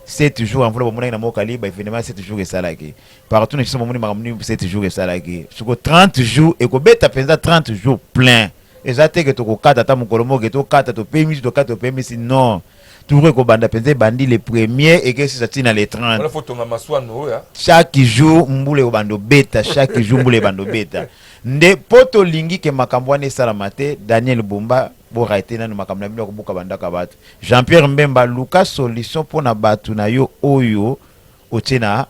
7 jours ya mvula bomonaki na mokali ba evenement ya 7 jours esalaki partout na biso bomoni makambo nini 7 jours esalaki siko 30 jours ekobeta penza 30 jours plein eza te ke tokokata ata mokolo moko ke tokata topemisi tokata topemisi non Tour ekobanda penza ebandi le premier ekesisa ti na le 30. Wana faut tonga masuano oyo. Chaque jour mbula ekobanda obeta, chaque jour mbula ebanda obeta. Nde po tolingi ke makambo wana esalama te, Daniel Bumba bo rater nanu makambo na bino ya kobuka ba ndako ya batu. Jean Pierre Mbemba luka solution pona batu na yo oyo otie na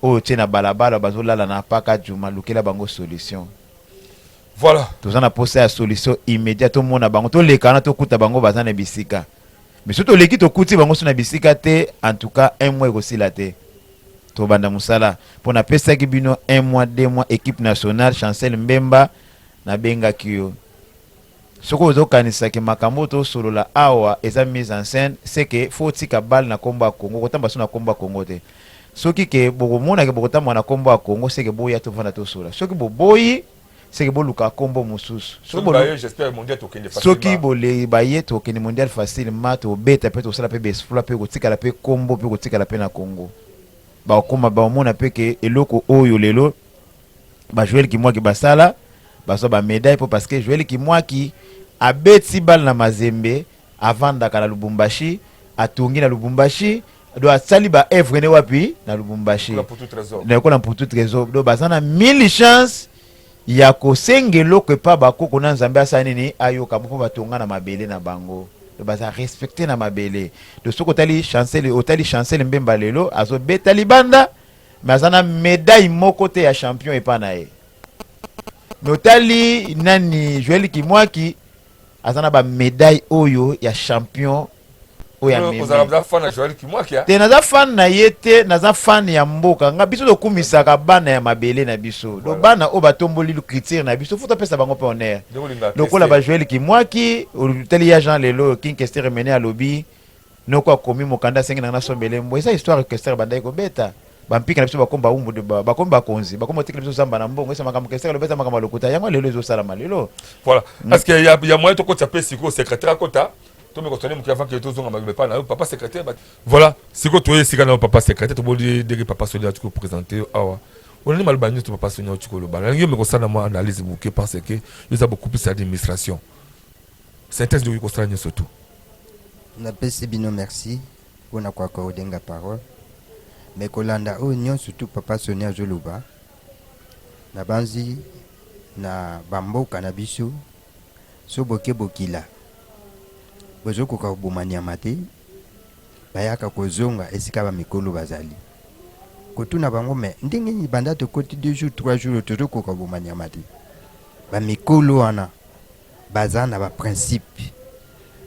oyo otie na balabala bazo lala na paka djuma lukela bango solution. Voilà. Toza na posa ya solution immediat tomona bango toleka wana tokuta bango baza na bisika. Mais soki toleki tokuti bango so na bisika te en tout cas un mois ekosila te. Tobanda musala po napesaki bino un mois deux mois equipe nationale Chancel Mbemba nabengaki yo. Soki ozo kanisa ke makambo oyo tozo solola awa eza mise en scène ce que faut otika balle na kombo ya Congo okotambola lisusu na kombo ya Congo te. Soki ke boko mona ke boko tambola na kombo ya Congo ce que boya to vanda to solola. Soki bo boyi ce que boluka kombo mosusu. Soki baye j'espère mondial tokende facilement. Soki bole baye tokende mondial facilement tobeta pe tosala pe ba exploit pe kotikala pe kombo pe kotikala pe na Congo. Bakokoma bakomona pe ke eloko oyo lelo ba Joël Kimwaki basala bazwa ba medaille po parce que Joël Kimwaki abeti balle na Mazembe avandaka na Lubumbashi atongi na Lubumbashi donc asali ba œuvre ne wapi na Lubumbashi na lokola Mputu Trésor donc baza na mille chance ya kosenga eloko epa bakoko na Nzambe asala nini ayoka mpo batonga na mabele na bango donc baza respecte na mabele donc soki otali Chancel otali Chancel Mbemba lelo azobeta libanda mais aza na medaille moko te ya champion epa na ye mais otali nani Joël Kimwaki aza na ba medaille oyo ya champion oyo amemi te naza fan na ye te naza fan ya mboka nga biso tokumisaka bana ya mabele na biso do bana oyo batomboli culture na biso fo topesa bango mpe honneur lokola ba Joël Kimwaki otali ya Jean lelo King Kester Emene alobi Noko akomi mokanda asengi na nga nasombela ye mbwa. Eza histoire Kester abandaki kobeta. Bampika na biso bakomi baumbu, bakomi bakonzi, bakomi batikela biso zamba na mbongo. Esa makambo keseka loba, eza makambo ya lokuta. Yango lelo ezosalama lelo. Voilà. Est-ce que ya moyen tokotisa mpe sikoyo secrétaire akota, tomeka kosone moke avant ke tozonga maloba epai na yo, papa secrétaire? Voilà, sikoyo toye esika na yo, papa secrétaire. Toboli ndenge papa Soni ati koprésente yo awa. Olandi maloba nyonso papa Soni ati koloba. Nalingi yo me kosala mwa analyse moke, parce que yo eza beaucoup plus administration. Synthèse nde okoki kosala nyonso tu. Napesi bino merci mpona koaccorder nga parole. Me kolanda oyo nyonso tu papa Soni azoloba, nabanzi na bamboka na biso, so boke bokila, bozokoka koboma nyama te. Bayaka kozonga esika bamikolo bazali, kotuna bango: "Me ndenge nini banda tokoti 2 jours, 3 jours, tozokoka koboma nyama te?" Bamikolo wana baza na baprincipe,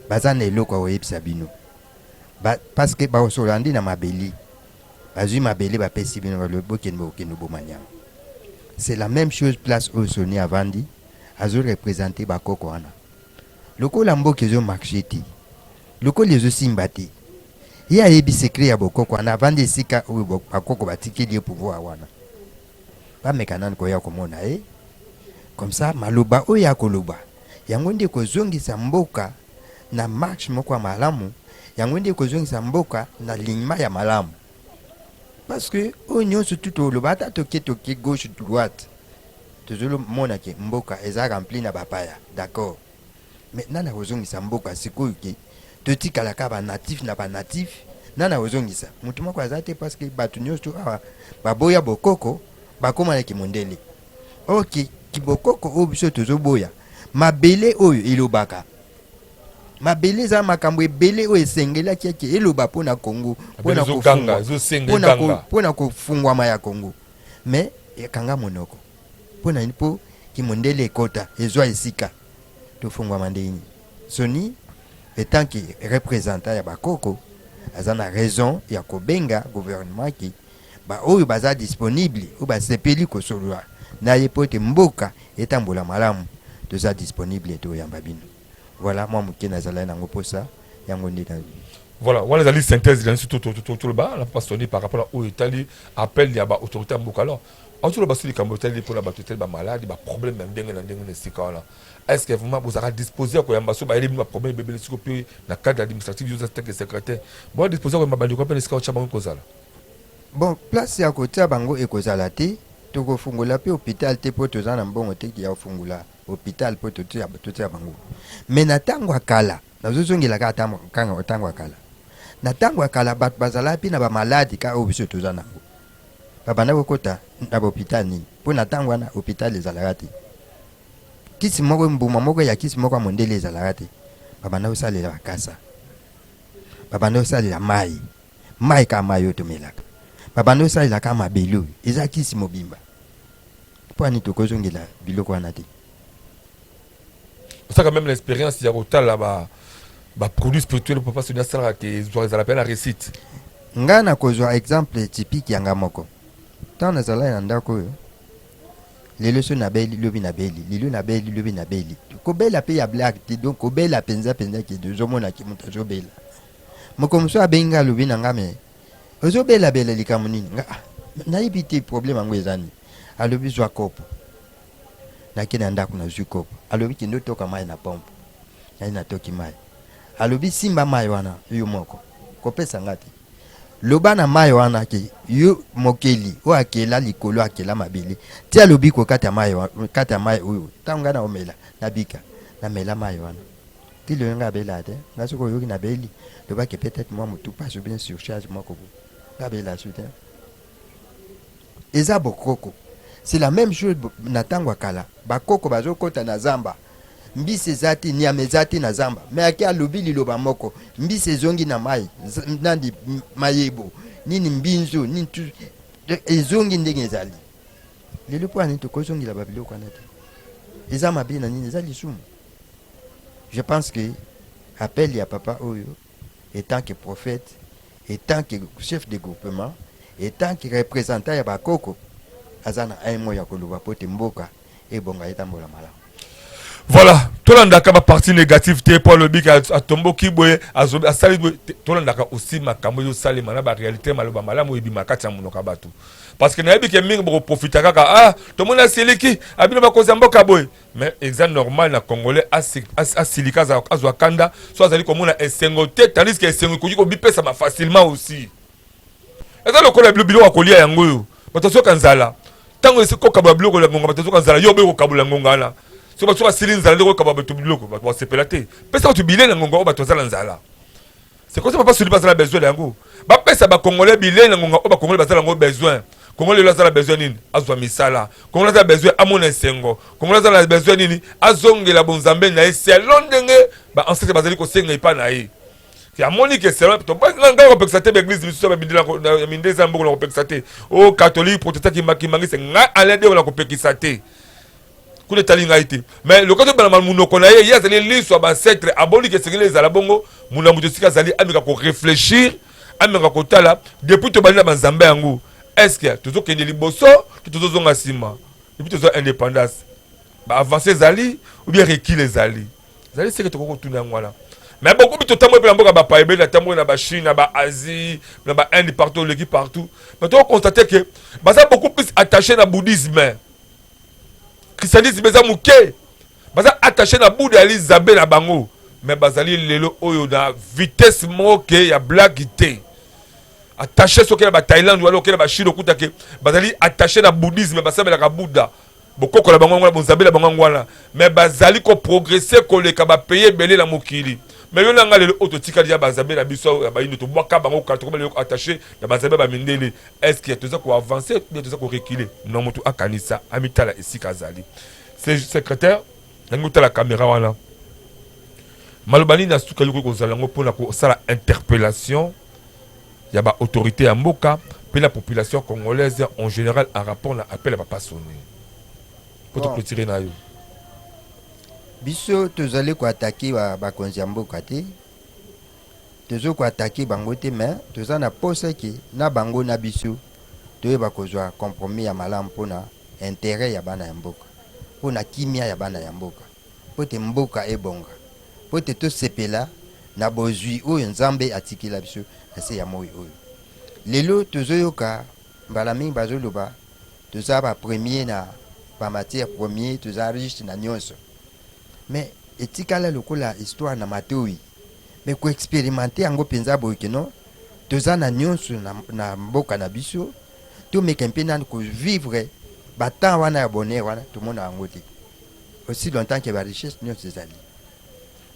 baza na eloko ya koyebisa bino ba, parce que bakosola nde na mabele. Bazwi mabele, bapesi bino, balobi: "Bokende, bokende oboma nyama." C'est la même chose place oyo Soni avandi, azoreprésente bakoko wana. Lokola mboka ezomarche te, lokola ezosimba te, ye ayebi secret ya bokoko wana. Avandi esika oyo bakoko batikeli ye pouvoir wana. Bameka nani koya komona ye comme ça, maloba oyo akoloba, yango nde kozongisa mboka na marche moko ya malamu, yango nde kozongisa mboka na lignement ya malamu. Parce que oyo nyonso tu toloba, ata toke toke gauche, droite, tozomona ke mboka eza rempli na bapaya, d'accord, mais nani akozongisa mboka sikoyo ke totikala kaka banatif na banatif? Nani akozongisa? Motu moko aza te, parce que bato nyonso awa baboya bokoko, bakóma na kimondele. Ok, kibokoko oyo biso tozoboya, mabele oyo elobaka, mabele eza makambo ebele oyo esengelaki eke eloba mpo na Kongo, mpo na kofungwama ya Kongo, mais ekanga monoko. Mpo na nini? Mpo kimondele ekota, ezwa esika. Tofungwama ndenge nini? Soni, etant que représentant ya bakoko, aza na raison ya kobenga gouvernement ki baoyo baza disponible, oyo basepeli kosolola na ye mpo ete mboka etambola malamu, toza disponible, toyamba bino. Voilà, mwa moke nazalaki nango mposa yango nde. Voilà, wana ezali synthèse na biso. Toloba na papa Soni par rapport na oyo etali appel ya baautorité ya mboka. Alors autoloba so likambo etali mpona bato, etali bamaladi, baproblème ya ndenge na ndenge na esika wana, est ce que vraiment bozalaka disposé ya koyamba so bayeli bino baproblème ebebeli siko mpe na cadre administratif? Yo oza tant que secrétaire, boza disposé ya koyamba bandeko mpe na esika otya bango kozala? Bon, place ya kotia bango ekozala te. Tokofungola mpe hôpital te, mpo toza na mbongo te ya kofungola hôpital mpo totia bango. Mais na ntango ya kala, nazozongela kaka ntango ya kala, na ntango ya kala bato bazalaki mpe na bamaladi kaka oyo biso toza nango. Babanda kokota na bahôpital nini? Mpo na ntango wana hôpital ezalaka te, kisi moko, mbuma moko ya kisi moko ya mondele ezalaka te. Babanda kosalela bakasa, babanda kosalela mai, mai kaka mai oyo tomelaka, babanda kosalela kaka mabele oyo eza kisi mobimba. Mpo ani tokozongela biloko wana te? Osaka même l'expérience ya kotala ba baproduit spirituel papa Soni asalaka ke ezala mpe na réussite? Ngai nakozwa exemple typique ya nga moko. Ntango nazalaki na ndako oyo, lelo so nabeli, lobi nabeli, lelo nabeli, lobi nabeli, kobela mpe ya blague te, donc kobela mpenza mpenza ke ozomonaki moto azobela. Moko mosusu abengi nga, alobi na nga: "Me ozobelabela likambo nini?" Nga: "Ah, nayebi te problème yango eza nini." Alobi: "Zwa kopo." Nake na ndako, nazwi kopo. Alobi: "Kende otoka mai na pompe." Naye natoki mai. Alobi: "Simba mai wana yo moko, kopesa nga te. Loba na mai wana ke yo mokeli oyo akela likolo, akela mabele, ti alobi kokata mai, kati ya mai oyo. Ntango ngai naomela, nabika." Namela mai wana ti lelo ngai abela te. Ngai soki oyoki nabeli, lobaki peut-être mwa motu pasi ou bien surcharge moko bo. Ngai abela su te. Eza bokoko. C'est la même chose na ntango ya kala, bakoko bazokɔta na zamba, mbisi eza te, nyama eza te na zamba, me ake alobi liloba moko, mbisi ezongi na mai, nandi mayebo nini, mbinzo nini, tu ezongi ndenge ezali lelo. Mpo ani tokozongela babiloko wana te? Eza mabe na nini? Eza lisumu? Je pense que appel ya papa oyo, etant que prophète, etant que chef de groupement, etant que représentant ya bakoko, aza na un mot ya koloba po te mboka ebonga, etambola malamu. Voilà. Tolandaka ba partie négative te mpo alobi ke atomboki boye, asali boye. Tolandaka aussi makambo ezosalema na ba réalité, maloba malamu ebima kati ya monoko ya bato, parce que nayebi ke mingi bokoprofita kaka: "Ah, tomoni asiliki, abino bakonzi ya mboka boye." Mais eza normal na Congolais asilika, azwa kanda so azali komona esengo te, tandis que esengo ekoki kobipesama facilement aussi. Eza lokola biloko ya kolia yango oyo bato azoka nzala. Ntango esi kokabola biloko ya ngonga, bato azoka nzala, yo oboyi kokabola ngonga wana. So bato basili nzala, nde kokabola bato biloko, bato basepela te. Pesa bato bilei na ngonga oyo bato bazala nzala. C'est comme ça papa Soli bazala besoin na yango, bapesa Bacongolais bilei na ngonga oyo Bacongolais bazala yango besoin. Congolais lelo azala besoin nini? Azwa misala. Congolais azala besoin amona esengo. Congolais azala besoin nini? Azongela bonzambe na ye selon ndenge baancêtre bazali kosenga epai na ye. Amoni ke selon ngai kopekisa te baeglise misusu ya minde eza mboko na kopekisa te, o catholique, protestant, kimbanguiste, ngai Alain Deo na kopekisa te, kuna etali ngai te. Mais lokola tobana monoko na ye, ye azali liso ya baancêtre, aboni ke esengeli ezala bongo. Muna moto esika azali ameka koréfléchir, ameka kotala depuis tobandi na banzambe yango, est ce que tozokende liboso to tozozonga nsima? Depuis tozwa indépendance, baavance ezali ou bien recul ezali? Ezali seke tokoki kotuna yango wana. Mais bokomi totambola mpe na mboka bapaya ebele, natambola na Bachine, na Baasie, na Bainde, partout oleki partout, mais tokoconstate ke baza beaucoup plus attaché na bouddhisme. Christianisme eza moke. Baza attaché na Bouddha, ya lizabe na bango, mais bazali lelo oyo na vitesse moko ke ya blague te. Attaché soki na Bathaïlande wana, oke na Bachine, okuta ke bazali attaché na bouddhisme, basambelaka Bouddha, bokoko na bango wana, bonzambe na bango wana, mais bazali koprogresse koleka bapays ebele na mokili. Mais yo na nga lelo oyo totikali ya banzambe na biso ya bayindo, tobwaka bango kala, tokoma lelo attaché na banzambe ya bamindele. Est ce que toza koavance bien, toza korecule? Na moto akanisa, amitala esika azali. Secrétaire, nangi otala caméra wana, maloba nini asuka yokoki kozala yango mpona kosala interpellation ya baautorité ya mboka mpe la population congolaise en général en rapport na appel ya papa Soni po toclôturer na yo? Biso tozali koattaquer bakonzi ya mboka te, tozo koattaquer bango te, mais toza na posa ke na bango na biso toyeba kozwa compromis ya malamu mpona intérêt ya bana ya mboka, mpona kimia ya bana ya mboka, mpo te mboka ebonga, mpo te tosepela na bozwi oyo Nzambe atikela biso na se ya moi oyo. Lelo tozoyoka mbala mingi bazoloba toza bapremier na bamatière première, toza riche na nyonso, mais etikala lokola histoire na matoi. Mais koexpérimenter yango mpenza boye keno toza na nyonso na mboka na biso, tomeka mpe nani kovivre batemps wana ya bonheur wana, tomona yango te aussi longtemps ke barichesse nyonso ezali.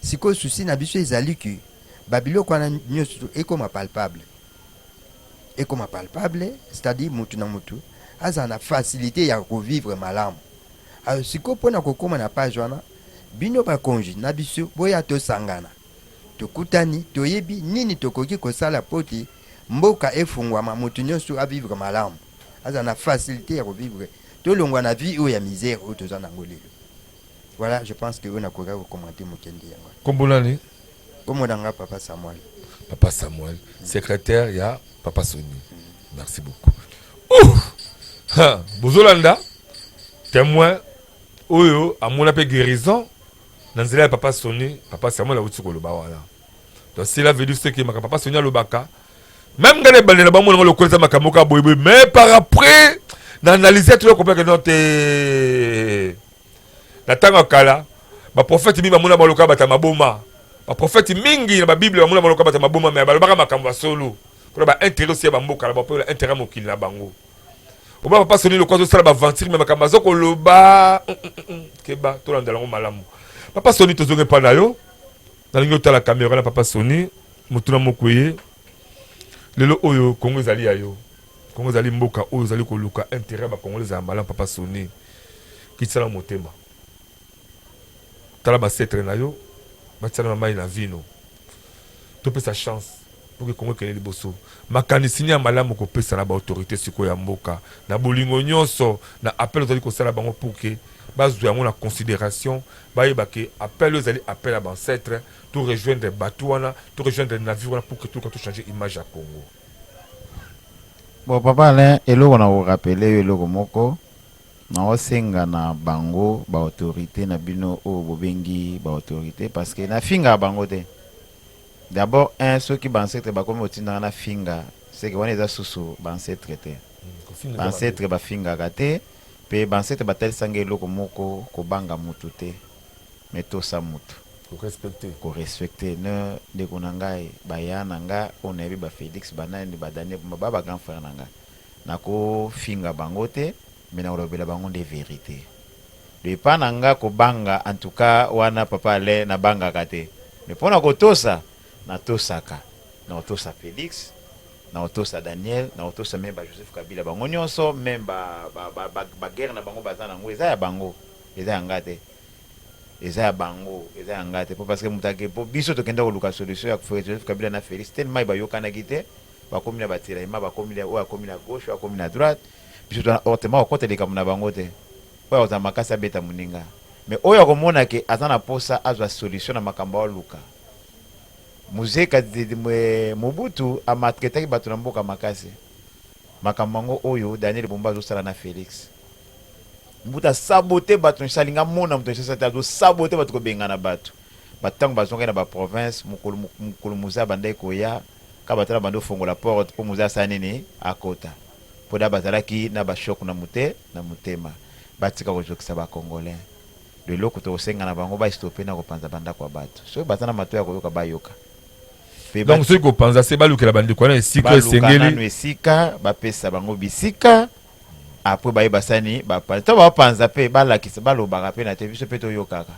Sikoyo souci na biso ezali ke babiloko wana nyonso ekoma palpable, ekoma palpable, c'est-à-dire mutu na mutu azala na facilité ya kovivre malamu. Alors sikoyo, mpona kokóma na page wana, bino bakonzi na biso boya tosangana, tokutani, toyebi nini tokoki kosala po te mboka efungwama, motu nyonso avivre malamu, aza na facilité ya kovivre, tolongwa na vie oyo ya misère oyo toza nango lelo. Voilà, je pense que oyo nakoka kocommenter mokendi yango. Kombo nani? Kombo na nga Papa Samuel. Papa Samuel, secrétaire ya papa Soni, merci beaucoup. Ouh! Ha, bozolanda témoin oyo amona mpe guérison na nzela ya papa Soni. Papa Samuel awuti koloba wana. Donc cela veut dire ce que makambo papa Soni alobaka, même ngai na ebandela bamonango lokola eza makambo kaka boyeboye, mais par après na analyse toya comprendre que non te. Na ntango ya kala, baprofete mingi bamona baloka bato ya maboma. Baprofete mingi na Babible bamona baloka bato ya maboma, mais balobaka makambo ya solo mpona baintérêt osi ya bamboka na bango, mpo intérêt ya mokili na bango. Oba papa Soni lokwa azosala baventure, mais makambo aza koloba, keba, tolandela yango malamu. Papa Soni, tozongi epai na yo. Nalingi otala caméra na papa Soni. Motuna moko ye: lelo oyo Kongo ezali ya yo, Kongo ezali mboka oyo ozali koluka intérêt ya Bakongolo ezala malamu. Papa Soni, kitisala motema, tala baancêtre na yo batiala na mai na vino, topesa chance pour que Kongo ekende liboso. Makanisi nini ya malamu kopesa na baautorité sikoyo ya mboka, na bolingo nyonso, na appel ozali kosala bango pour ke bazwa yango na considération, bayeba ke appel oyo ezali appel ya baancêtre, to rejoindre bato wana, to rejoindre navire wana pour que toluka tochange image ya Congo? Bon, papa Alain, eloko na korappeler yo, eloko moko. Naosenga na bango ba autorite na bino oyo bobengi ba autorite parce que nafingaka bango te. D'abord un soki ba ancetres bakomi kotinda nga nafinga c'est que wana eza susu ba ancetres te. Ba ancetres bafingaka te pe ba ancetres batalisa nga eloko moko kobanga mutu te mais tosa mutu. Ko respecter. Ko respecter ne ndeko na ngai ba ya na nga oyo nayebi ba Felix ba nani ba Daniel Bumba ba ba grand frère na nga. Nako finga bango te mais nako lobela bango nde verite. Donc epa na nga ko banga en tout cas wana papa Alain na bangaka te mais pona ko tosa na tosaka. Nako tosa Felix, nako tosa Daniel, nako tosa meme ba Joseph Kabila bango nionso meme ba ba guerre na bango baza nango eza ya bango eza ya nga te. Eza ya bango eza ya nga te po parce que mutu ake po biso tokenda koluka solution ya Joseph Kabila na Felix tellement bayokanaki te. Bakomi na ba tiraillement bakomi na oyo akomi na gauche oyo akomi na droite biso toza na orte moko akota likambo na bango te oyo akozala makasi abeta moninga mais oyo akomona ke aza na posa azwa solution na makambo aluka Mzee Mobutu a maltraitaki bato na mboka makasi makambo yango oyo Daniel Bumba azosala na Felix Mobutu a sabote bato na alingi amona moto na Kinshasa te azo sabote bato kobengana bato bato ntango bazongaki na ba province mokolo mokolo Mzee abandaki koya Ka bato wana bandi ofongola porte po muze asala nini akota po da bazalaki na ba choc na mute na mutema batika kozokisa ba congolais do eloko tokosenga na bango ba stope na kopanza ba ndako ya bato soki baza na matoyi ya koyoka bayoka pe Donc soki kopanza se balukela bandeko wana esika baluka esengeli. nanu esika bapesa bango bisika apres baye basani bapanza to bapanza pe balakisa balobaka pe na te biso pe toyokaka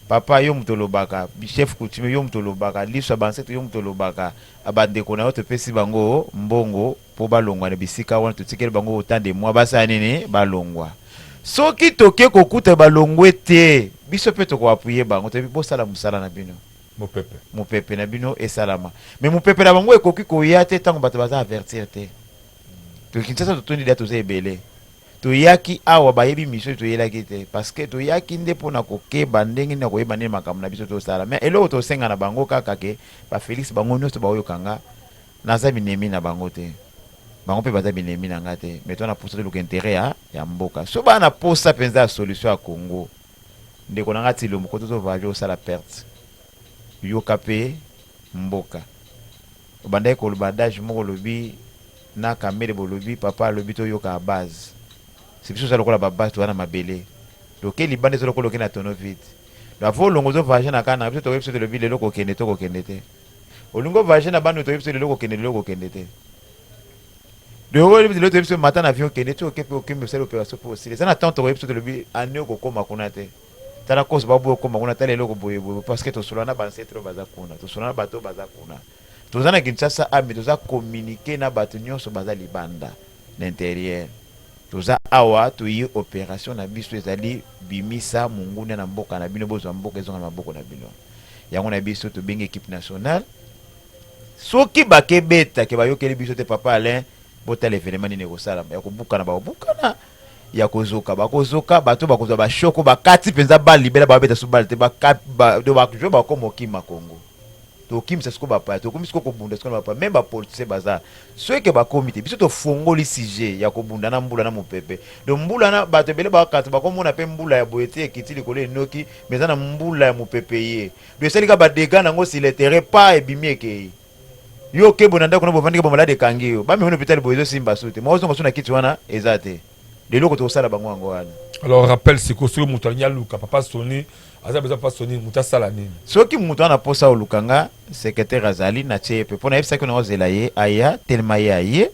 Papa yo moto olobaka, chef coutumier yo moto olobaka, liso ya ba ancetres yo moto olobaka, ba ndeko na yo topesi bango mbongo po balongwa na bisika wana totikeli bango autant de mois basala nini? Balongwa. Soki toke kokuta balongwe te biso pe toko appuyer bango toyebi bosala mosala na bino. Mopepe. Mopepe na bino esalama. Mais mopepe na bango ekoki koya te tango bato baza avertir te. Kinshasa totondi dejà toza ebele. Toyaki awa bayebi mission toyelaki te parce que toyaki nde pona kokeba ndenge nini ya koyeba nini makambo na biso tosala mais eloko tosenga na bango kaka ke ba Felix bango nioso baoyoka nga naza binemi na bango te bango pe baza binemi na nga te mais toza na posa toluka interet ya ya mboka soki baza na posa penza ya solution ya Congo ndeko na nga Tshilombo kote ozo voyager osala perte yoka pe mboka Obandaki koloba adage moko olobi na kamere bolobi papa alobi toyoka base c'est biso toza lokola ba base toza na mabele donc libanda eza lokola oke na tonneau vide donc avant olongo ozo voyager na kana biso toyebi biso tolobi lelo kokende to kokende te olingi voyager na banu toyebi biso lelo kokende lelo kokende te donc oyebi lelo toyebi biso mata na avion okende ti oke pe okimi osali opération po osili eza na temps tokoyebi biso tolobi année okokoma kuna te tala cause baboya okoma kuna tala eloko boye boye parce que tosolola na ba ancêtre oyo baza kuna tosolola na bato oyo baza kuna toza na Kinshasa a mais toza communiquer na bato nyonso baza libanda na interieur toza awa toye operation na biso ezali bimisa monguna na mboka na bino bozwa mboka ezonga na maboko na bino yango na biso tobengi equipe nationale soki bakebeta ke bayokeli biso te papa Alain botala evenement nini ekosalama ya kobukana bakobukana ya kozoka bakozoka bato bakozwa bashoko bakati mpenza bale libela babeta su bale te bajo bakoma okima Congo tokimisa sikoyo bapaya tokomi sikoyo kobunda sikoyo na bapaya meme bapoliticien baza soki bakomi te biso tofongoli sujet ya kobunda na mbula na mopepe donc mbula na bato ebele bakata bakomona mpe mbula ya boye te ekiti likolo enoki mais eza na mbula ya mopepe ye donc esali ka badega nango sur le terrain pa ebimi ekei Yo okebo na ndako na bovandi ka ba malade ekangi yo. Ba memi na hopital boye ezo simba su te. Mwa ozonga su na kiti wana eza te. Leloko tokosala bango yango wana. Alors rappel sikoyo soki moto alingi aluka papa Sony aza besoin papa Sony moto asala nini? Soki moto aza na posa oluka nga secretaire azali na tie ye pe po nayebisaki na ozela ye aya telema ye aye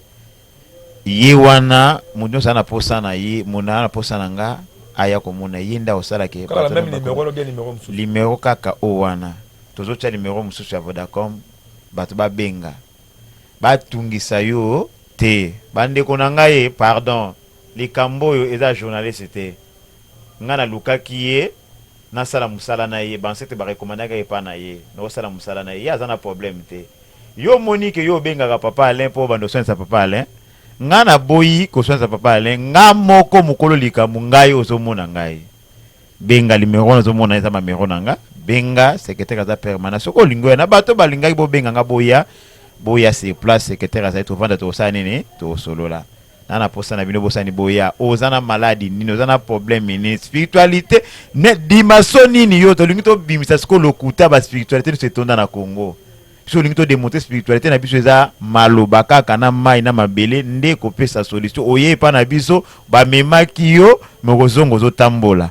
ye wana moto nyonso aza na posa na ye moto aza na posa na nga aya komona ye nde akosala ke Kaka na meme numero wana ou bien numero mosusu? Numero kaka oyo wana tozotia numero mosusu ya Vodacom bato babenga batungisa yo te ba ndeko na ngai pardon likambo oyo eza ya journaliste te ngai nalukaki ye nasala mosala na ye ba ancetres ba recommandaki epa na ye nakosala mosala na ye ye aza na problème te yo omoni ke yo obengaka papa Alain po obanda oswanisa papa Alain ngai naboyi koswanisa papa Alain ngai moko mokolo likambo ngai ozomona ngai Benga numero wana ozo mona eza mamero na nga benga secretaire aza permanent soki olingi oya na bato balingaki bobenga nga boya boya sur place secretaire azali tovanda tokosala nini tosolola. Na na posa na bino bosani boya. Oza na maladi nini, oza na problème nini, spiritualité ne dimaso nini yo tolingi tobimisa sikoyo lokuta ba spiritualité nyonso etonda na Congo. Biso olingi to demonter spiritualité na biso eza maloba kaka na mayi na mabele nde ekopesa solution. Oye epa na biso bamemaki yo me okozonga ozotambola.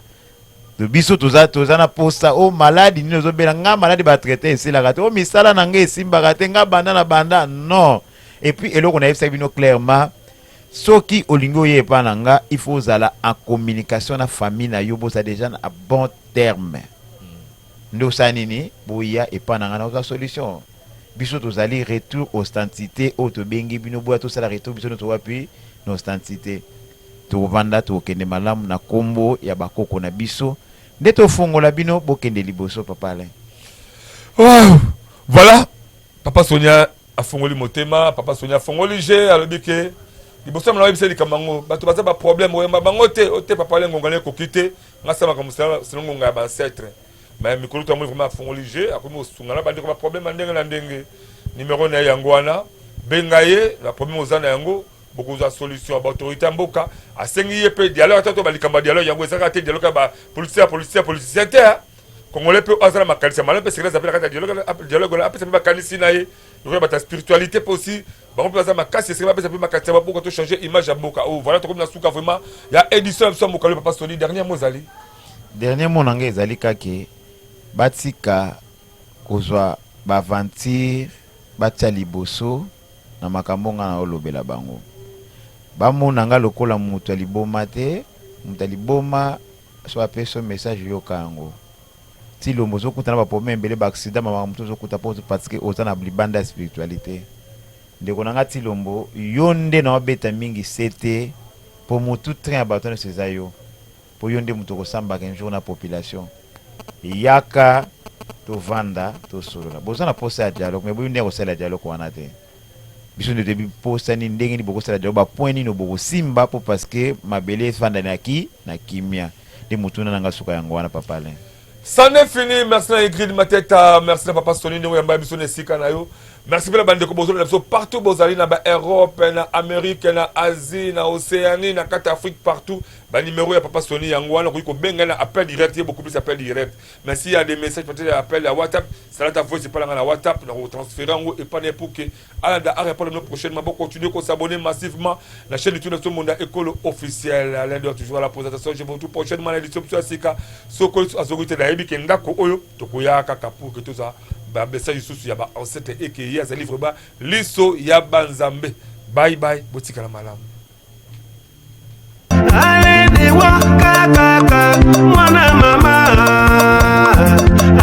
Biso toza toza na posa o maladi nini ozobela nga maladi ba traite esilaka te o misala na nga esimbaka te nga banda na banda non. Et puis eloko nayebisaki bino clairement soki olingi oye epa na nga il faut ozala en communication na famille na yo boza dejà na bon terme nde osala nini boya epa na nga nakozwa solution biso tozali retour ostentite oyo tobengi bino boya tosala retour biso nyonso wapi na ostentite tokovanda tokokende malamu na kombo ya bakoko na biso nde tofongola bino bokende liboso papa Alain. Wow! Voilà papa Sonia afongoli motema, papa Sonia afongoli je alobi ke liboso ya malamu yebisa likambo yango bato baza ba problème oyamba bango te ote papa Alain ngonga na ekoki te nga sala makambo selon ngonga ya ba ancêtre mais mikolo to amoni vraiment afongoli je akomi kosunga na bandeko ba problème ya ndenge na ndenge numero na ye yango wana benga ye na problème oza na yango bokozwa solution ba autorité ya mboka asengi ye mpe dialogue ata to balikambo ya dialogue yango ezalaka te dialogue ya ba politicien ya politicien ya politicien te congolais mpe aza na makanisi ya malamu mpe sekele aza mpe na kati ya dialogue dialogue wana apesa mpe makanisi na ye lokola bato ya spiritualité mpe aussi bango mpe baza makasi esengeli bapesa mpe makanisi ya baboka to changer image ya mboka oyo. Voilà, tokomi na suka vraiment ya édition ya biso ya mokalo. Papa Soni, dernier mot ezali? Dernier mot na ngai ezali kake batika kozwa baaventure batia liboso na makambo nga naolobela bango. Bamona nga lokola moto ya liboma te. Moto ya liboma so apesi yo message, yoka yango. Ti lombo ozokuta na baproblème ebele, baaccident, bamakambo mosusu ozokuta mpo parce que oza na libanda ya spiritualité. Ndeko na nga Tilombo, yo nde naobeta mingi sete mpo motu train ya bato nyonso eza yo, mpo yo nde moto okosambaka un jour na population. Yaka tovanda tosolola. Boza na posa ya dialogue, mais boyebi ndenge kosala dialogue wana te. Biso nde toyebi posa nini, ndenge nini bokosala dialogue, bapoint nini bokosimba mpo parce que mabele efanda na kimia. Nde motuna na nga suka yango wana, papa Alain. C'en est fini. Merci na Ingrid Mateta, merci na papa Soni ndenge oyamba biso na esika na yo. Merci mpe na bandeko bozolanda biso partout bozali na ba Europe, na Amérique, na Asie, na Océanie, na kati Afrique, partout. Ba numéro ya papa Soni yango wana, okoki kobenga na appel direct ye, beaucoup plus appel direct. Mais s'il y a des messages, peut-être appel ya WhatsApp, salata voice epa nanga na WhatsApp, na kotransférer yango epa na ye pour que alanda arépondre bino prochainement. Bo continuer s'abonner massivement na chaîne YouTube na biso Monda Ekolo officiel. Alain Dor toujours à la présentation. Je vous retrouve prochainement na édition biso ya sika. Soko azongi te, nayebi ke ndako oyo tokoya kaka pour que toza ba message lisusu ya ba ancêtre eke ye azali vraiment liso ya banzambe. Bye bye, botikala malamu. Aledewa kakaka mwana mama,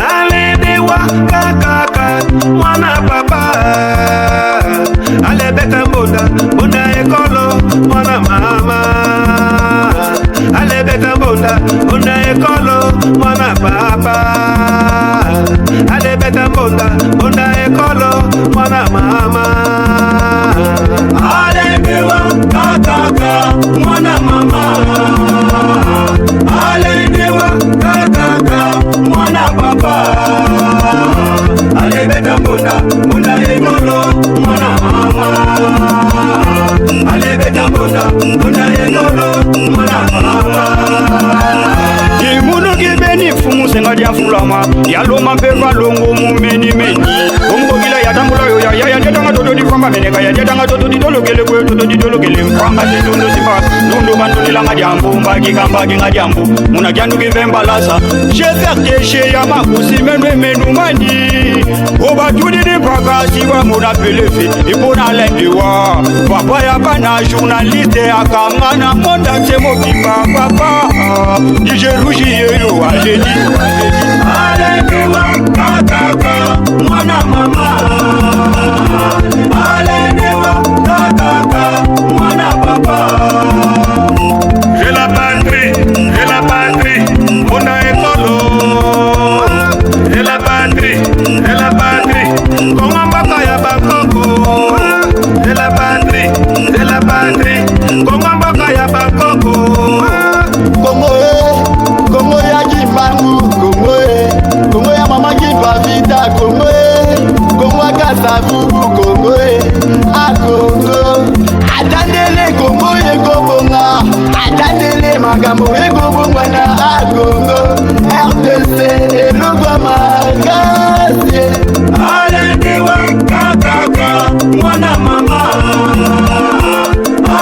aledewa kakaka mwana papa, alebeta mbonda mbonda ekolo mwana mama, alebeta mbonda mbonda ekolo mwana papa, alebeta mbonda mbonda ekolo mwana mama, aledewa kakaka mwana mama, aledewa kakaka mwana papa, alebeta mbonda mbonda ekolo mwana mama, alebeta mbonda mbonda ekolo mwana papa. Imunuki beni fumu senga dia fulama yaloma mpe valongo mumenimeni omukokila yatambula yo ya ya tetanga toto difamba meneka ya tetanga toto didolokele kwe toto didolokele mfamba tetundu simba nundu bandulilanga diambu mbakikamba kinga diambu muna kyanduki vembalasa jeferteshe ya makusi menu emenu mani obatulili mpaka siwa muna pelefi ipona lendiwa papa ya bana journaliste akanga na monde entier mobimba papa DJ Rouge yeyo aleli alekewa kakaka mwana mama, alekewa kakaka mwana papa. J'ai la patrie, j'ai la patrie, mbonda ekolo. J'ai la patrie, j'ai la patrie, Kongo mboka ya bakoko. J'ai la patrie, j'ai la patrie, Kongo mboka ya bakoko. Kongo e, Kongo ya Kimbangu, Kongo e, Kongo ya mama Kimpa Vita, Kongo e, Kongo ya Kasavubu, Kongo e, a Kongo, atandele Kongo e. Makambo ekobongwana a Congo RDC elongwa makasi. Alendiwa kakaka mwana mama,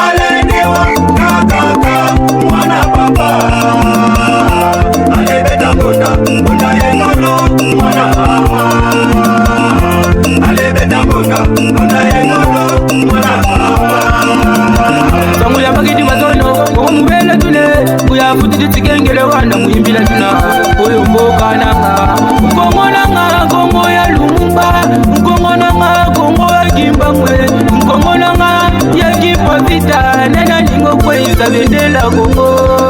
alendiwa kakaka mwana papa, alebeta mbunda mbunda yengolo mwana mama, alebeta mbunda mbunda yengolo mwana papa. Sango ya bakidi mazono okomubela tule uya futidi tikengele wana muyimbila tuna oyo mboka nanga nkongo nanga nkongo ya Lumumba, nkongo nanga nkongo ya Kimbangwe, nkongo nanga ya Kimpa Vita, nena ningo kweyisa bendela Kongo.